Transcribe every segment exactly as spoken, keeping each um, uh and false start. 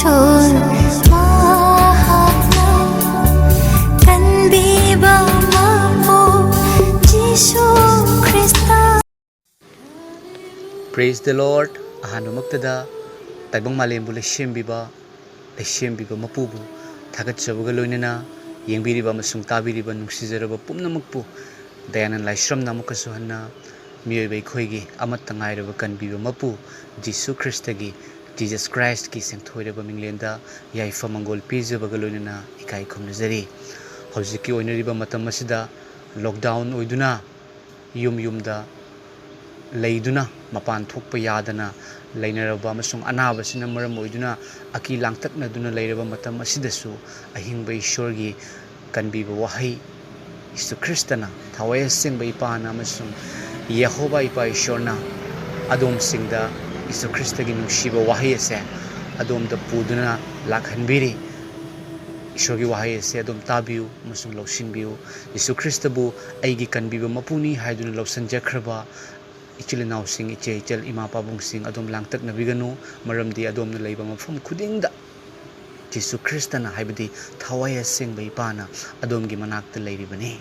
ꯏꯁꯣꯔ ꯃꯍꯥꯛꯅ ꯀꯟꯕꯤꯕ ꯃꯄꯨ Jesus Christ. Praise the Lord꯫ ꯑꯍꯥꯟꯕꯃꯛꯇꯗ ꯇꯥꯏꯕꯪ ꯃꯥꯂꯦꯝꯕꯨ ꯂꯩꯁꯦꯝꯕꯤꯕ, ꯂꯩꯁꯦꯝꯕꯤꯕ ꯃꯄꯨꯕꯨ ꯊꯥꯒꯠꯆꯕꯒ ꯂꯣꯏꯅꯅ ꯌꯦꯡꯕꯤꯔꯤꯕ ꯑꯃꯁꯨꯡ ꯇꯥꯕꯤꯔꯤꯕ ꯅꯨꯡꯁꯤꯖꯔꯕ ꯄꯨꯝꯅꯃꯛꯄꯨ ꯗꯌꯥꯅꯟ ꯂꯥꯏꯁ꯭ꯔꯝꯅ ꯑꯃꯨꯛꯀꯁꯨ ꯍꯟꯅ ꯃꯤꯑꯣꯏꯕ ꯑꯩꯈꯣꯏꯒꯤ ꯑꯃꯠꯇ ꯉꯥꯏꯔꯕ ꯀꯟꯕꯤꯕ ꯃꯄꯨ ꯖꯤꯁꯨ ꯈ꯭ꯔꯤꯁꯇꯒꯤ, Jesus Christꯀꯤ ꯁꯦꯡꯊꯣꯏꯔꯕ ꯃꯤꯡꯂꯦꯟꯗ ꯌꯥꯏꯐ ꯃꯪꯒꯣꯜ ꯄꯤꯖꯕꯒ ꯂꯣꯏꯅꯅ ꯏꯀꯥꯏ ꯈꯨꯝꯅꯖꯔꯤ꯫ ꯍꯧꯖꯤꯛꯀꯤ ꯑꯣꯏꯅꯔꯤꯕ ꯃꯇꯝ ꯑꯁꯤꯗ lockdown ꯑꯣꯏꯗꯨꯅ ꯌꯨꯝ ꯌꯨꯝꯗ ꯂꯩꯗꯨꯅ ꯃꯄꯥꯟ ꯊꯣꯛꯄ ꯌꯥꯗꯅ ꯂꯩꯅꯔꯕ ꯑꯃꯁꯨꯡ ꯑꯅꯥꯕꯁꯤꯅ ꯃꯔꯝ ꯑꯣꯏꯗꯨꯅ ꯑꯀꯤ ꯂꯥꯡꯇꯛꯅꯗꯨꯅ ꯂꯩꯔꯕ ꯃꯇꯝ ꯑꯁꯤꯗꯁꯨ ꯑꯍꯤꯡꯕ ꯏꯁꯣꯔꯒꯤ ꯀꯟꯕꯤꯕ ꯋꯥꯍꯩ, ꯖꯤꯁꯨ ꯈ꯭ꯔꯤꯁꯇꯅ, ꯊꯋꯥꯏ ꯑꯁꯦꯡꯕ ꯏꯄꯥꯅ ꯑꯃꯁꯨꯡ ꯌꯦꯍꯣꯕꯥ ꯏꯄꯥ ꯏꯁꯣꯔꯅ ꯑꯗꯣꯝꯁꯤꯡꯗ ꯖꯤꯁꯨ ꯈ꯭ꯔꯤꯁꯇꯒꯤ ꯅꯨꯡꯁꯤꯕ ꯋꯥꯍꯩ ꯑꯁꯦ ꯑꯗꯣꯝꯗ ꯄꯨꯗꯨꯅ ꯂꯥꯛꯍꯟꯕꯤꯔꯤ꯫ ꯏꯁꯣꯔꯒꯤ ꯋꯥꯍꯩ ꯑꯁꯦ ꯑꯗꯣꯝ ꯇꯥꯕꯤꯌꯨ ꯑꯃꯁꯨꯡ ꯂꯧꯁꯤꯟꯕꯤꯌꯨ꯫ ꯖꯤꯁꯨ ꯈ꯭ꯔꯤꯁꯇꯕꯨ ꯑꯩꯒꯤ ꯀꯟꯕꯤꯕ ꯃꯄꯨꯅꯤ ꯍꯥꯏꯗꯨꯅ ꯂꯧꯁꯤꯟꯖꯈ꯭ꯔꯕ ꯏꯆꯤꯜ ꯏꯅꯥꯎꯁꯤꯡ, ꯏꯆꯦ ꯏꯆꯜ, ꯏꯃꯥ ꯄꯥꯕꯨꯡꯁꯤꯡ, ꯑꯗꯣꯝ ꯂꯥꯡꯇꯛꯅꯕꯤꯒꯅꯨ, ꯃꯔꯝꯗꯤ ꯑꯗꯣꯝꯅ ꯂꯩꯕ ꯃꯐꯝ ꯈꯨꯗꯤꯡꯗ ꯖꯤꯁꯨ ꯈ꯭ꯔꯤꯁꯇꯅ, ꯍꯥꯏꯕꯗꯤ ꯊꯋꯥꯏ ꯑꯁꯦꯡꯕ ꯏꯄꯥꯅ ꯑꯗꯣꯝꯒꯤ ꯃꯅꯥꯛꯇ ꯂꯩꯔꯤꯕꯅꯤ꯫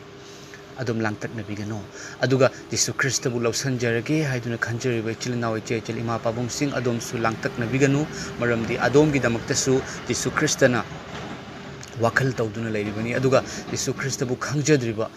ꯑꯗꯣꯝ ꯂꯥꯡꯇꯛꯅꯕꯤꯒꯅꯨ꯫ ꯑꯗꯨꯒ ꯖꯤꯁꯨ ꯈ꯭ꯔꯤꯁꯇꯕꯨ ꯂꯧꯁꯤꯟꯖꯔꯒꯦ ꯍꯥꯏꯗꯨꯅ ꯈꯟꯖꯔꯤꯕ ꯏꯆꯤꯜ ꯏꯅꯥꯎ, ꯏꯆꯦ ꯏꯆꯜ, ꯏꯃꯥ ꯄꯥꯕꯨꯡꯁꯤꯡ, ꯑꯗꯣꯝꯁꯨ ꯂꯥꯡꯇꯛꯅꯕꯤꯒꯅꯨ, ꯃꯔꯝꯗꯤ ꯑꯗꯣꯝꯒꯤꯗꯃꯛꯇꯁꯨ ꯖꯤꯁꯨ ꯈ꯭ꯔꯤꯁꯇꯅ ꯋꯥꯈꯜ ꯇꯧꯗꯨꯅ ꯂꯩꯔꯤꯕꯅꯤ꯫ ꯑꯗꯨꯒ ꯖꯤꯁꯨ ꯈ꯭ꯔꯤꯁꯇꯕꯨ ꯈꯪꯖꯗ꯭ꯔꯤꯕ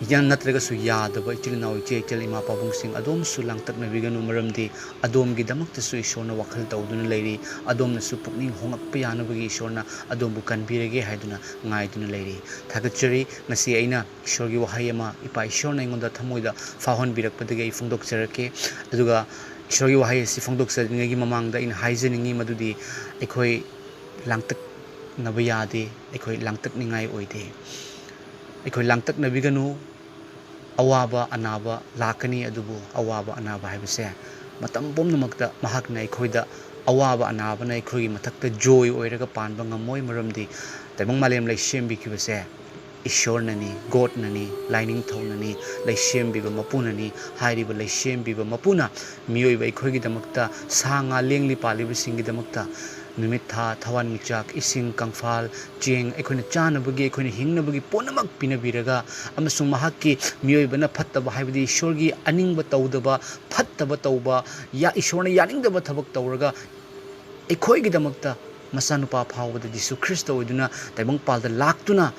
ꯌꯥ-, ꯅꯠꯇ꯭ꯔꯒꯁꯨ ꯌꯥꯗꯕ ꯏꯆꯤꯜ ꯏꯅꯥꯎ, ꯏꯆꯦ ꯏꯆꯜ, ꯏꯃꯥ ꯄꯥꯕꯨꯡꯁꯤꯡ, ꯑꯗꯣꯝꯁꯨ ꯂꯥꯡꯇꯛꯅꯕꯤꯒꯅꯨ, ꯃꯔꯝꯗꯤ ꯑꯗꯣꯝꯒꯤꯗꯃꯛꯇꯁꯨ ꯏꯁꯣꯔꯅ ꯋꯥꯈꯜ ꯇꯧꯗꯨꯅ ꯂꯩꯔꯤ꯫ ꯑꯗꯣꯝꯅꯁꯨ ꯄꯨꯛꯅꯤꯡ ꯍꯣꯡꯂꯛꯄ ꯌꯥꯅꯕꯒꯤ ꯏꯁꯣꯔꯅ ꯑꯗꯣꯝꯕꯨ ꯀꯟꯕꯤꯔꯒꯦ ꯍꯥꯏꯗꯨꯅ ꯉꯥꯏꯗꯨꯅ ꯂꯩꯔꯤ꯫ ꯊꯥꯒꯠꯆꯔꯤ꯫ ꯉꯁꯤ ꯑꯩꯅ ꯏꯁꯣꯔꯒꯤ ꯋꯥꯍꯩ ꯑꯃ ꯏꯄꯥ ꯏꯁꯣꯔꯅ ꯑꯩꯉꯣꯟꯗ ꯊꯃꯣꯏꯗ ꯐꯥꯎꯍꯟꯕꯤꯔꯛꯄꯗꯒꯤ ꯑꯩ ꯐꯣꯡꯗꯣꯛꯆꯔꯛꯀꯦ꯫ ꯑꯗꯨꯒ ꯏꯁꯣꯔꯒꯤ ꯋꯥꯍꯩ ꯑꯁꯤ ꯐꯣꯡꯗꯣꯛꯆꯗ꯭ꯔꯤꯉꯩꯒꯤ ꯃꯃꯥꯡꯗ ꯑꯩꯅ ꯍꯥꯏꯖꯅꯤꯡꯉꯤ ꯃꯗꯨꯗꯤ ꯑꯩꯈꯣꯏ ꯂꯥꯡꯇꯛꯅꯕ ꯌꯥꯗꯦ, ꯑꯩꯈꯣꯏ ꯂꯥꯡꯇꯛꯅꯤꯡꯉꯥꯏ ꯑꯣꯏꯗꯦ꯫ ꯑꯩꯈꯣꯏ ꯂꯥꯡꯇꯛꯅꯕꯤꯒꯅꯨ꯫ ꯑꯋꯥꯕ ꯑꯅꯥꯕ ꯂꯥꯛꯀꯅꯤ, ꯑꯗꯨꯕꯨ ꯑꯋꯥꯕ ꯑꯅꯥꯕ ꯍꯥꯏꯕꯁꯦ ꯃꯇꯝ ꯄꯨꯝꯅꯃꯛꯇ ꯃꯍꯥꯛꯅ ꯑꯩꯈꯣꯏꯗ, ꯑꯋꯥꯕ ꯑꯅꯥꯕꯅ ꯑꯩꯈꯣꯏꯒꯤ ꯃꯊꯛꯇ ꯖꯣꯏ ꯑꯣꯏꯔꯒ ꯄꯥꯟꯕ ꯉꯝꯃꯣꯏ, ꯃꯔꯝꯗꯤ ꯇꯥꯏꯕꯪ ꯃꯥꯂꯦꯝ ꯂꯩꯁꯦꯝꯕꯤꯈꯤꯕꯁꯦ ꯏꯁꯣꯔꯅꯅꯤ, ꯒꯣꯗꯅꯅꯤ, ꯂꯥꯏꯅꯤꯡꯊꯧꯅꯅꯤ, ꯂꯩꯁꯦꯝꯕꯤꯕ ꯃꯄꯨꯅꯅꯤ꯫ ꯍꯥꯏꯔꯤꯕ ꯂꯩꯁꯦꯝꯕꯤꯕ ꯃꯄꯨꯅ ꯃꯤꯑꯣꯏꯕ ꯑꯩꯈꯣꯏꯒꯤꯗꯃꯛꯇ, ꯁꯥ ꯉꯥ ꯂꯦꯡꯂꯤ ꯄꯥꯜꯂꯤꯕꯁꯤꯡꯒꯤꯗꯃꯛꯇ ꯅꯨꯃꯤꯠ ꯊꯥ, ꯊꯋꯥꯟꯃꯤꯆꯥꯛ, ꯏꯁꯤꯡ, ꯀꯪꯐꯥꯜ, ꯆꯦꯡ, ꯑꯩꯈꯣꯏꯅ ꯆꯥꯅꯕꯒꯤ, ꯑꯩꯈꯣꯏꯅ ꯍꯤꯡꯅꯕꯒꯤ ꯄꯨꯝꯅꯃꯛ ꯄꯤꯅꯕꯤꯔꯒ, ꯑꯃꯁꯨꯡ ꯃꯍꯥꯛꯀꯤ ꯃꯤꯑꯣꯏꯕꯅ ꯐꯠꯇꯕ, ꯍꯥꯏꯕꯗꯤ ꯏꯁꯣꯔꯒꯤ ꯑꯅꯤꯡꯕ ꯇꯧꯗꯕ, ꯐꯠꯇꯕ ꯇꯧꯕ, ꯌꯥ-, ꯏꯁꯣꯔꯅ ꯌꯥꯅꯤꯡꯗꯕ ꯊꯕꯛ ꯇꯧꯔꯒ ꯑꯩꯈꯣꯏꯒꯤꯗꯃꯛꯇ ꯃꯆꯥꯅꯨꯄꯥ ꯐꯥꯎꯕꯗ ꯖꯤꯁꯨ ꯈ꯭ꯔꯤꯁꯇ ꯑꯣꯏꯗꯨꯅ ꯇꯥꯏꯕꯪꯄꯥꯜꯗ ꯂꯥꯛꯇꯨꯅ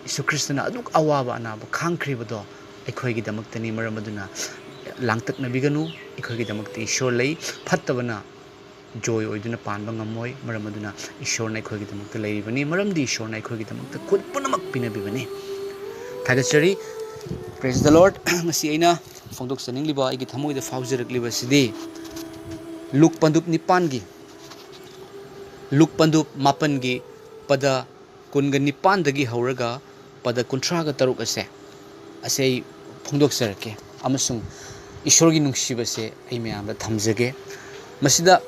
ꯖꯤꯁꯨ ꯈ꯭ꯔꯤꯁꯇꯅ ꯑꯗꯨꯛ ꯑꯋꯥꯕ ꯑꯅꯥꯕ ꯈꯥꯡꯈ꯭ꯔꯤꯕꯗꯣ ꯑꯩꯈꯣꯏꯒꯤꯗꯃꯛꯇꯅꯤ꯫ ꯃꯔꯝ ꯑꯗꯨꯅ ꯂꯥꯡꯇꯛꯅꯕꯤꯒꯅꯨ, ꯑꯩꯈꯣꯏꯒꯤꯗꯃꯛꯇ ꯏꯁꯣꯔ ꯂꯩ꯫ ꯐꯠꯇꯕꯅ ꯖꯣꯏ ꯑꯣꯏꯗꯨꯅ ꯄꯥꯟꯕ ꯉꯝꯃꯣꯏ꯫ ꯃꯔꯝ ꯑꯗꯨꯅ ꯏꯁꯣꯔꯅ ꯑꯩꯈꯣꯏꯒꯤꯗꯃꯛꯇ ꯂꯩꯔꯤꯕꯅꯤ, ꯃꯔꯝꯗꯤ ꯏꯁꯣꯔꯅ ꯑꯩꯈꯣꯏꯒꯤꯗꯃꯛꯇ ꯈꯨꯠ ꯄꯨꯝꯅꯃꯛ ꯄꯤꯅꯕꯤꯕꯅꯤ꯫ ꯊꯥꯒꯠꯆꯔꯤ꯫ Praise the Lord꯫ ꯉꯁꯤ ꯑꯩꯅ ꯐꯣꯡꯗꯣꯛꯆꯅꯤꯡꯂꯤꯕ, ꯑꯩꯒꯤ ꯊꯃꯣꯏꯗ ꯐꯥꯎꯖꯔꯛꯂꯤꯕ ꯑꯁꯤꯗꯤ ꯂꯨꯛ ꯄꯟꯗꯨꯞ ꯅꯤꯄꯥꯟꯒꯤ, ꯂꯨꯛ ꯄꯟꯗꯨꯞ ꯃꯥꯄꯟꯒꯤ ꯄꯗ ꯀꯨꯟꯒ ꯅꯤꯄꯥꯟꯗꯒꯤ ꯍꯧꯔꯒ ꯄꯗ ꯀꯨꯟꯊ꯭ꯔꯥꯒ ꯇꯔꯨꯛ ꯑꯁꯦ, ꯑꯁꯦ ꯑꯩ ꯐꯣꯡꯗꯣꯛꯆꯔꯛꯀꯦ, ꯑꯃꯁꯨꯡ ꯏꯁꯣꯔꯒꯤ ꯅꯨꯡꯁꯤꯕꯁꯦ ꯑꯩ ꯃꯌꯥꯝꯗ ꯊꯝꯖꯒꯦ꯫ ꯃꯁꯤꯗ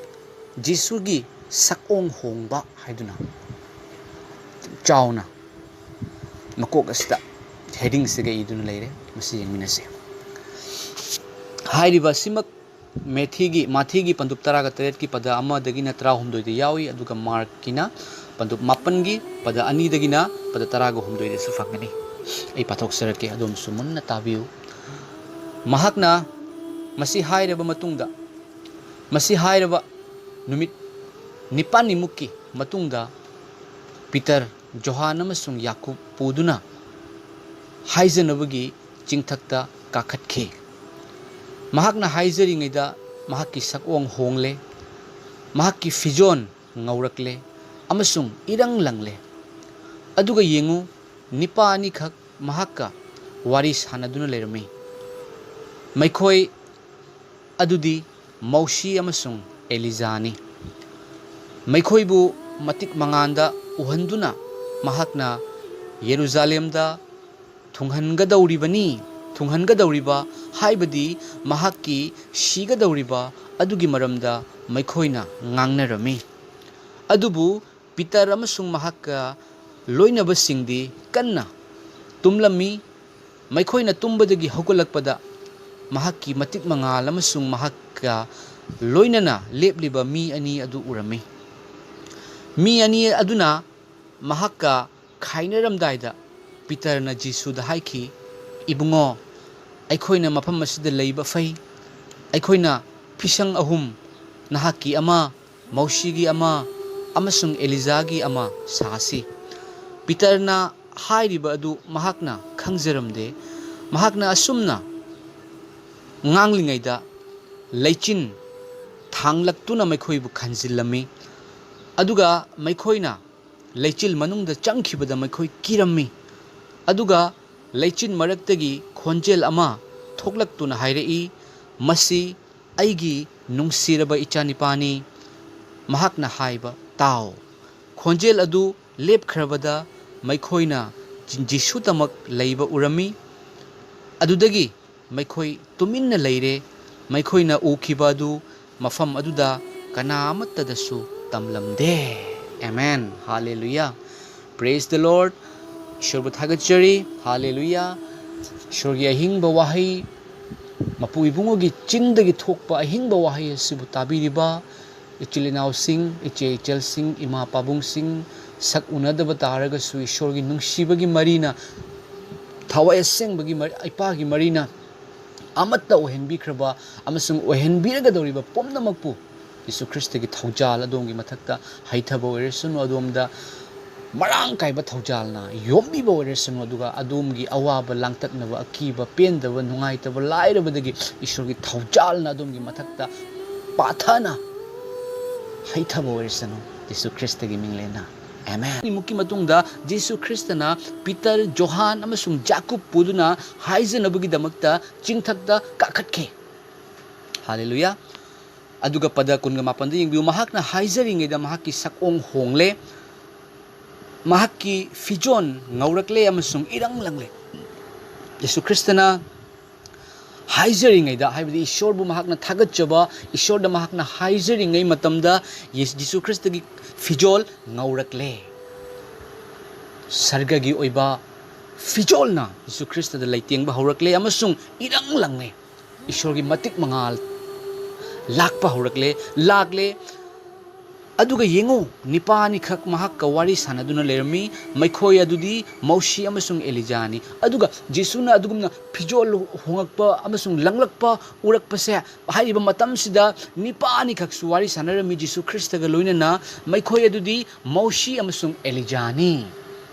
ꯖꯤꯁꯨꯒꯤ ꯁꯛꯑꯣꯡ ꯍꯣꯡꯕ ꯍꯥꯏꯗꯨꯅ ꯆꯥꯎꯅ ꯃꯀꯣꯛ ꯑꯁꯤꯗ heading ꯁꯤꯒ ꯏꯗꯨꯅ ꯂꯩꯔꯦ꯫ ꯃꯁꯤ ꯌꯦꯡꯃꯤꯟꯅꯁꯤ꯫ ꯍꯥꯏꯔꯤꯕ ꯑꯁꯤꯃꯛ ꯃꯦꯊꯤꯒꯤ, ꯃꯥꯊꯤꯒꯤ ꯄꯟꯗꯨꯞ ꯇꯔꯥꯒ ꯇꯔꯦꯠꯀꯤ ꯄꯗ ꯑꯃꯗꯒꯤꯅ ꯇꯔꯥꯍꯨꯝꯗꯣꯏꯗ ꯌꯥꯎꯏ, ꯑꯗꯨꯒ ꯃꯥꯔꯛꯀꯤꯅ ꯄꯟꯗꯨꯞ ꯃꯥꯄꯟꯒꯤ ꯄꯗ ꯑꯅꯤꯗꯒꯤꯅ ꯄꯗ ꯇꯔꯥꯒ ꯍꯨꯝꯗꯣꯏꯗꯁꯨ ꯐꯪꯒꯅꯤ꯫ ꯑꯩ ꯄꯥꯊꯣꯛꯆꯔꯛꯀꯦ, ꯑꯗꯣꯝꯁꯨ ꯃꯨꯟꯅ ꯇꯥꯕꯤꯌꯨ꯫ ꯃꯍꯥꯛꯅ ꯃꯁꯤ ꯍꯥꯏꯔꯕ ꯃꯇꯨꯡꯗ, ꯃꯁꯤ ꯍꯥꯏꯔꯕ ꯅꯨꯃꯤꯠ ꯅꯤꯄꯥꯜꯅꯤꯃꯨꯛꯀꯤ ꯃꯇꯨꯡꯗ ꯄꯤꯇꯔ, ꯖꯣꯍꯥꯟ ꯑꯃꯁꯨꯡ ꯌꯥꯀꯨꯕ ꯄꯨꯗꯨꯅ ꯍꯥꯏꯖꯅꯕꯒꯤ ꯆꯤꯡꯊꯛꯇ ꯀꯥꯈꯠꯈꯤ꯫ ꯃꯍꯥꯛꯅ ꯍꯥꯏꯖꯔꯤꯉꯩꯗ ꯃꯍꯥꯛꯀꯤ ꯁꯛꯑꯣꯡ ꯍꯣꯡꯂꯦ, ꯃꯍꯥꯛꯀꯤ ꯐꯤꯖꯣꯜ ꯉꯧꯔꯛꯂꯦ ꯑꯃꯁꯨꯡ ꯏꯔꯪ ꯂꯪꯂꯦ꯫ ꯑꯗꯨꯒ ꯌꯦꯡꯉꯨ, ꯅꯤꯄꯥ ꯑꯅꯤꯈꯛ ꯃꯍꯥꯛꯀ ꯋꯥꯔꯤ ꯁꯥꯅꯗꯨꯅ ꯂꯩꯔꯝꯃꯤ꯫ ꯃꯈꯣꯏ ꯑꯗꯨꯗꯤ ꯃꯧꯁꯤ ꯑꯃꯁꯨꯡ ꯑꯦꯂꯤꯖꯥꯅꯤ꯫ ꯃꯈꯣꯏꯕꯨ ꯃꯇꯤꯛ ꯃꯉꯥꯟꯗ ꯎꯍꯟꯗꯨꯅ ꯃꯍꯥꯛꯅ ꯌꯦꯔꯨꯖꯥꯂꯦꯝꯗ ꯊꯨꯡꯍꯟꯒꯗꯧꯔꯤꯕꯅꯤ, ꯊꯨꯡꯍꯟꯒꯗꯧꯔꯤꯕ, ꯍꯥꯏꯕꯗꯤ ꯃꯍꯥꯛꯀꯤ ꯁꯤꯒꯗꯧꯔꯤꯕ ꯑꯗꯨꯒꯤ ꯃꯔꯝꯗ ꯃꯈꯣꯏꯅ ꯉꯥꯡꯅꯔꯝꯃꯤ꯫ ꯑꯗꯨꯕꯨ ꯄꯤꯇꯔ ꯑꯃꯁꯨꯡ ꯃꯍꯥꯛꯀ ꯂꯣꯏꯅꯕꯁꯤꯡꯗꯤ ꯀꯟꯅ ꯇꯨꯝꯂꯝꯃꯤ꯫ ꯃꯈꯣꯏꯅ ꯇꯨꯝꯕꯗꯒꯤ ꯍꯧꯒꯠꯂꯛꯄꯗ ꯃꯍꯥꯛꯀꯤ ꯃꯇꯤꯛ ꯃꯉꯥꯜ ꯑꯃꯁꯨꯡ ꯃꯍꯥꯛꯀ ꯂꯣꯏꯅꯅ ꯂꯦꯞꯂꯤꯕ ꯃꯤ ꯑꯅꯤ ꯑꯗꯨ ꯎꯔꯝꯃꯤ꯫ ꯃꯤ ꯑꯅꯤ ꯑꯗꯨꯅ ꯃꯍꯥꯛꯀ ꯈꯥꯏꯅꯔꯝꯗꯥꯏꯗ ꯄꯤꯇꯔꯅ ꯖꯤꯁꯨꯗ ꯍꯥꯏꯈꯤ, "ꯏꯕꯨꯡꯉꯣ, ꯑꯩꯈꯣꯏꯅ ꯃꯐꯝ ꯑꯁꯤꯗ ꯂꯩꯕ ꯐꯩ꯫ ꯑꯩꯈꯣꯏꯅ ꯐꯤꯁꯪ ꯑꯍꯨꯝ, ꯅꯍꯥꯛꯀꯤ ꯑꯃ, ꯃꯧꯁꯤꯒꯤ ꯑꯃ ꯑꯃꯁꯨꯡ ꯑꯦꯂꯤꯖꯥꯒꯤ ꯑꯃ ꯁꯥꯁꯤ꯫" ꯄꯤꯇꯔꯅ ꯍꯥꯏꯔꯤꯕ ꯑꯗꯨ ꯃꯍꯥꯛꯅ ꯈꯪꯖꯔꯝꯗꯦ꯫ ꯃꯍꯥꯛꯅ ꯑꯁꯨꯝꯅ ꯉꯥꯡꯂꯤꯉꯩꯗ ꯂꯩꯆꯤꯟ ꯊꯥꯡꯂꯛꯇꯨꯅ ꯃꯈꯣꯏꯕꯨ ꯈꯟꯖꯤꯜꯂꯝꯃꯤ꯫ ꯑꯗꯨꯒ ꯃꯈꯣꯏꯅ ꯂꯩꯆꯤꯜ ꯃꯅꯨꯡꯗ ꯆꯪꯈꯤꯕꯗ ꯃꯈꯣꯏ ꯀꯤꯔꯝꯃꯤ꯫ ꯑꯗꯨꯒ ꯂꯩꯆꯤꯟ ꯃꯔꯛꯇꯒꯤ ꯈꯣꯟꯖꯦꯜ ꯑꯃ ꯊꯣꯛꯂꯛꯇꯨꯅ ꯍꯥꯏꯔꯛꯏ, "ꯃꯁꯤ ꯑꯩꯒꯤ ꯅꯨꯡꯁꯤꯔꯕ ꯏꯆꯥꯅꯤꯄꯥꯅꯤ, ꯃꯍꯥꯛꯅ ꯍꯥꯏꯕ ꯇꯥꯎ꯫" ꯈꯣꯟꯖꯦꯜ ꯑꯗꯨ ꯂꯦꯞꯈ꯭ꯔꯕꯗ ꯃꯈꯣꯏꯅ ꯖꯤꯁꯨꯗꯃꯛ ꯂꯩꯕ ꯎꯔꯝꯃꯤ꯫ ꯑꯗꯨꯗꯒꯤ ꯃꯈꯣꯏ ꯇꯨꯃꯤꯟꯅ ꯂꯩꯔꯦ꯫ ꯃꯈꯣꯏꯅ ꯎꯈꯤꯕ ꯑꯗꯨ ꯃꯐꯝ ꯑꯗꯨꯗ ꯀꯅꯥ ꯑꯃꯠꯇꯗꯁꯨ ꯇꯝꯂꯝꯗꯦ꯫ ꯑꯦꯃꯦꯟ꯫ ꯍꯥꯂꯦꯂꯨꯌꯥ꯫ Praise the Lord꯫ ꯏꯁꯣꯔꯕꯨ ꯊꯥꯒꯠꯆꯔꯤ꯫ ꯍꯥꯂꯦꯂꯨꯌꯥ꯫ ꯏꯁꯣꯔꯒꯤ ꯑꯍꯤꯡꯕ ꯋꯥꯍꯩ, ꯃꯄꯨ ꯏꯕꯨꯡꯉꯣꯒꯤ ꯆꯤꯟꯗꯒꯤ ꯊꯣꯛꯄ ꯑꯍꯤꯡꯕ ꯋꯥꯍꯩ ꯑꯁꯤꯕꯨ ꯇꯥꯕꯤꯔꯤꯕ ꯏꯆꯤꯜ ꯏꯅꯥꯎꯁꯤꯡ, ꯏꯆꯦ ꯏꯆꯜꯁꯤꯡ, ꯏꯃꯥ ꯄꯥꯕꯨꯡꯁꯤꯡ, ꯁꯛ ꯎꯅꯗꯕ ꯇꯥꯔꯒꯁꯨ ꯏꯁꯣꯔꯒꯤ ꯅꯨꯡꯁꯤꯕꯒꯤ ꯃꯔꯤꯅ, ꯊꯋꯥꯏ ꯑꯁꯦꯡꯕꯒꯤ ꯃꯔꯤ, ꯏꯄꯥꯒꯤ ꯃꯔꯤꯅ ꯑꯃꯠꯇ ꯑꯣꯏꯍꯟꯕꯤꯈ꯭ꯔꯕ ꯑꯃꯁꯨꯡ ꯑꯣꯏꯍꯟꯕꯤꯔꯒꯗꯧꯔꯤꯕ ꯄꯨꯝꯅꯃꯛꯄꯨ ꯌꯤꯁꯨ ꯈ꯭ꯔꯤꯁꯇꯒꯤ ꯊꯧꯖꯥꯜ ꯑꯗꯣꯝꯒꯤ ꯃꯊꯛꯇ ꯍꯩꯊꯕ ꯑꯣꯏꯔꯁꯅꯨ, ꯑꯗꯣꯝꯗ ꯃꯔꯥꯡ ꯀꯥꯏꯕ ꯊꯧꯖꯥꯜꯅ ꯌꯣꯝꯕꯤꯕ ꯑꯣꯏꯔꯁꯅꯨ, ꯑꯗꯨꯒ ꯑꯗꯣꯝꯒꯤ ꯑꯋꯥꯕ, ꯂꯥꯡꯇꯛꯅꯕ, ꯑꯀꯤꯕ, ꯄꯦꯟꯗꯕ, ꯅꯨꯡꯉꯥꯏꯇꯕ, ꯂꯥꯏꯔꯕꯗꯒꯤ ꯏꯁꯣꯔꯒꯤ ꯊꯧꯖꯥꯜꯅ ꯑꯗꯣꯝꯒꯤ ꯃꯊꯛꯇ ꯄꯥꯊꯅ ꯍꯩꯊꯕ ꯑꯣꯏꯔꯁꯅꯨ, ꯌꯤꯁꯨ ꯈ꯭ꯔꯤꯁꯇꯒꯤ ꯃꯤꯡꯂꯦꯟꯅ꯫ ꯑꯦꯃꯦꯟ꯫ ꯃꯨꯛꯀꯤ ꯃꯇꯨꯡꯗ ꯖꯤꯁꯨ ꯈ꯭ꯔꯤꯁꯇꯅ ꯄꯤꯇꯔ, ꯖꯣꯍꯥꯟ ꯑꯃꯁꯨꯡ ꯖꯥꯀꯨꯕ ꯄꯨꯗꯨꯅ ꯍꯥꯏꯖꯅꯕꯒꯤꯗꯃꯛꯇ ꯆꯤꯡꯊꯛꯇ ꯀꯥꯈꯠꯈꯤ꯫ ꯍꯥꯂꯦꯂꯨꯌꯥ꯫ ꯑꯗꯨꯒ ꯄꯗ ꯀꯨꯟꯒ ꯃꯥꯄꯟꯗ ꯌꯦꯡꯕꯤꯌꯨ, ꯃꯍꯥꯛꯅ ꯍꯥꯏꯖꯔꯤꯉꯩꯗ ꯃꯍꯥꯛꯀꯤ ꯁꯛꯑꯣꯡ ꯍꯣꯡꯂꯦ, ꯃꯍꯥꯛꯀꯤ ꯐꯤꯖꯣꯜ ꯉꯧꯔꯛꯂꯦ ꯑꯃꯁꯨꯡ ꯏꯔꯪ ꯂꯪꯂꯦ꯫ ꯌꯤꯁꯨ ꯈ꯭ꯔꯤꯁꯇꯅ ꯍꯥꯏꯖꯔꯤꯉꯩꯗ, ꯍꯥꯏꯕꯗꯤ ꯏꯁꯣꯔꯕꯨ ꯃꯍꯥꯛꯅ ꯊꯥꯒꯠꯆꯕ, ꯏꯁꯣꯔꯗ ꯃꯍꯥꯛꯅ ꯍꯥꯏꯖꯔꯤꯉꯩ ꯃꯇꯝꯗ ꯌꯤꯁ-, ꯖꯤꯁꯨ ꯈ꯭ꯔꯤꯁꯇꯒꯤ ꯐꯤꯖꯣꯜ ꯉꯧꯔꯛꯂꯦ꯫ ꯁꯔꯒꯒꯤ ꯑꯣꯏꯕ ꯐꯤꯖꯣꯜꯅ ꯖꯤꯁꯨ ꯈ꯭ꯔꯤꯁꯇꯗ ꯂꯩꯇꯦꯡꯕ ꯍꯧꯔꯛꯂꯦ ꯑꯃꯁꯨꯡ ꯏꯔꯪ ꯂꯪꯂꯦ꯫ ꯏꯁꯣꯔꯒꯤ ꯃꯇꯤꯛ ꯃꯉꯥꯜ ꯂꯥꯛꯄ ꯍꯧꯔꯛꯂꯦ, ꯂꯥꯛꯂꯦ꯫ ꯑꯗꯨꯒ ꯌꯦꯡꯉꯨ, ꯅꯤꯄꯥ ꯑꯅꯤꯈꯛ ꯃꯍꯥꯛꯀ ꯋꯥꯔꯤ ꯁꯥꯟꯅꯗꯨꯅ ꯂꯩꯔꯝꯃꯤ꯫ ꯃꯈꯣꯏ ꯑꯗꯨꯗꯤ ꯃꯧꯁꯤ ꯑꯃꯁꯨꯡ ꯑꯦꯂꯤꯖꯥꯅꯤ꯫ ꯑꯗꯨꯒ ꯖꯤꯁꯨꯅ ꯑꯗꯨꯒꯨꯝꯅ ꯐꯤꯖꯣꯜ ꯍꯣꯡꯉꯛꯄ ꯑꯃꯁꯨꯡ ꯂꯪꯂꯛꯄ ꯎꯔꯛꯄꯁꯦ, ꯍꯥꯏꯔꯤꯕ ꯃꯇꯝꯁꯤꯗ ꯅꯤꯄꯥ ꯑꯅꯤꯈꯛꯁꯨ ꯋꯥꯔꯤ ꯁꯥꯟꯅꯔꯝꯃꯤ ꯖꯤꯁꯨ ꯈ꯭ꯔꯤꯁꯇꯒ ꯂꯣꯏꯅꯅ꯫ ꯃꯈꯣꯏ ꯑꯗꯨꯗꯤ ꯃꯧꯁꯤ ꯑꯃꯁꯨꯡ ꯑꯦꯂꯤꯖꯥꯅꯤ꯫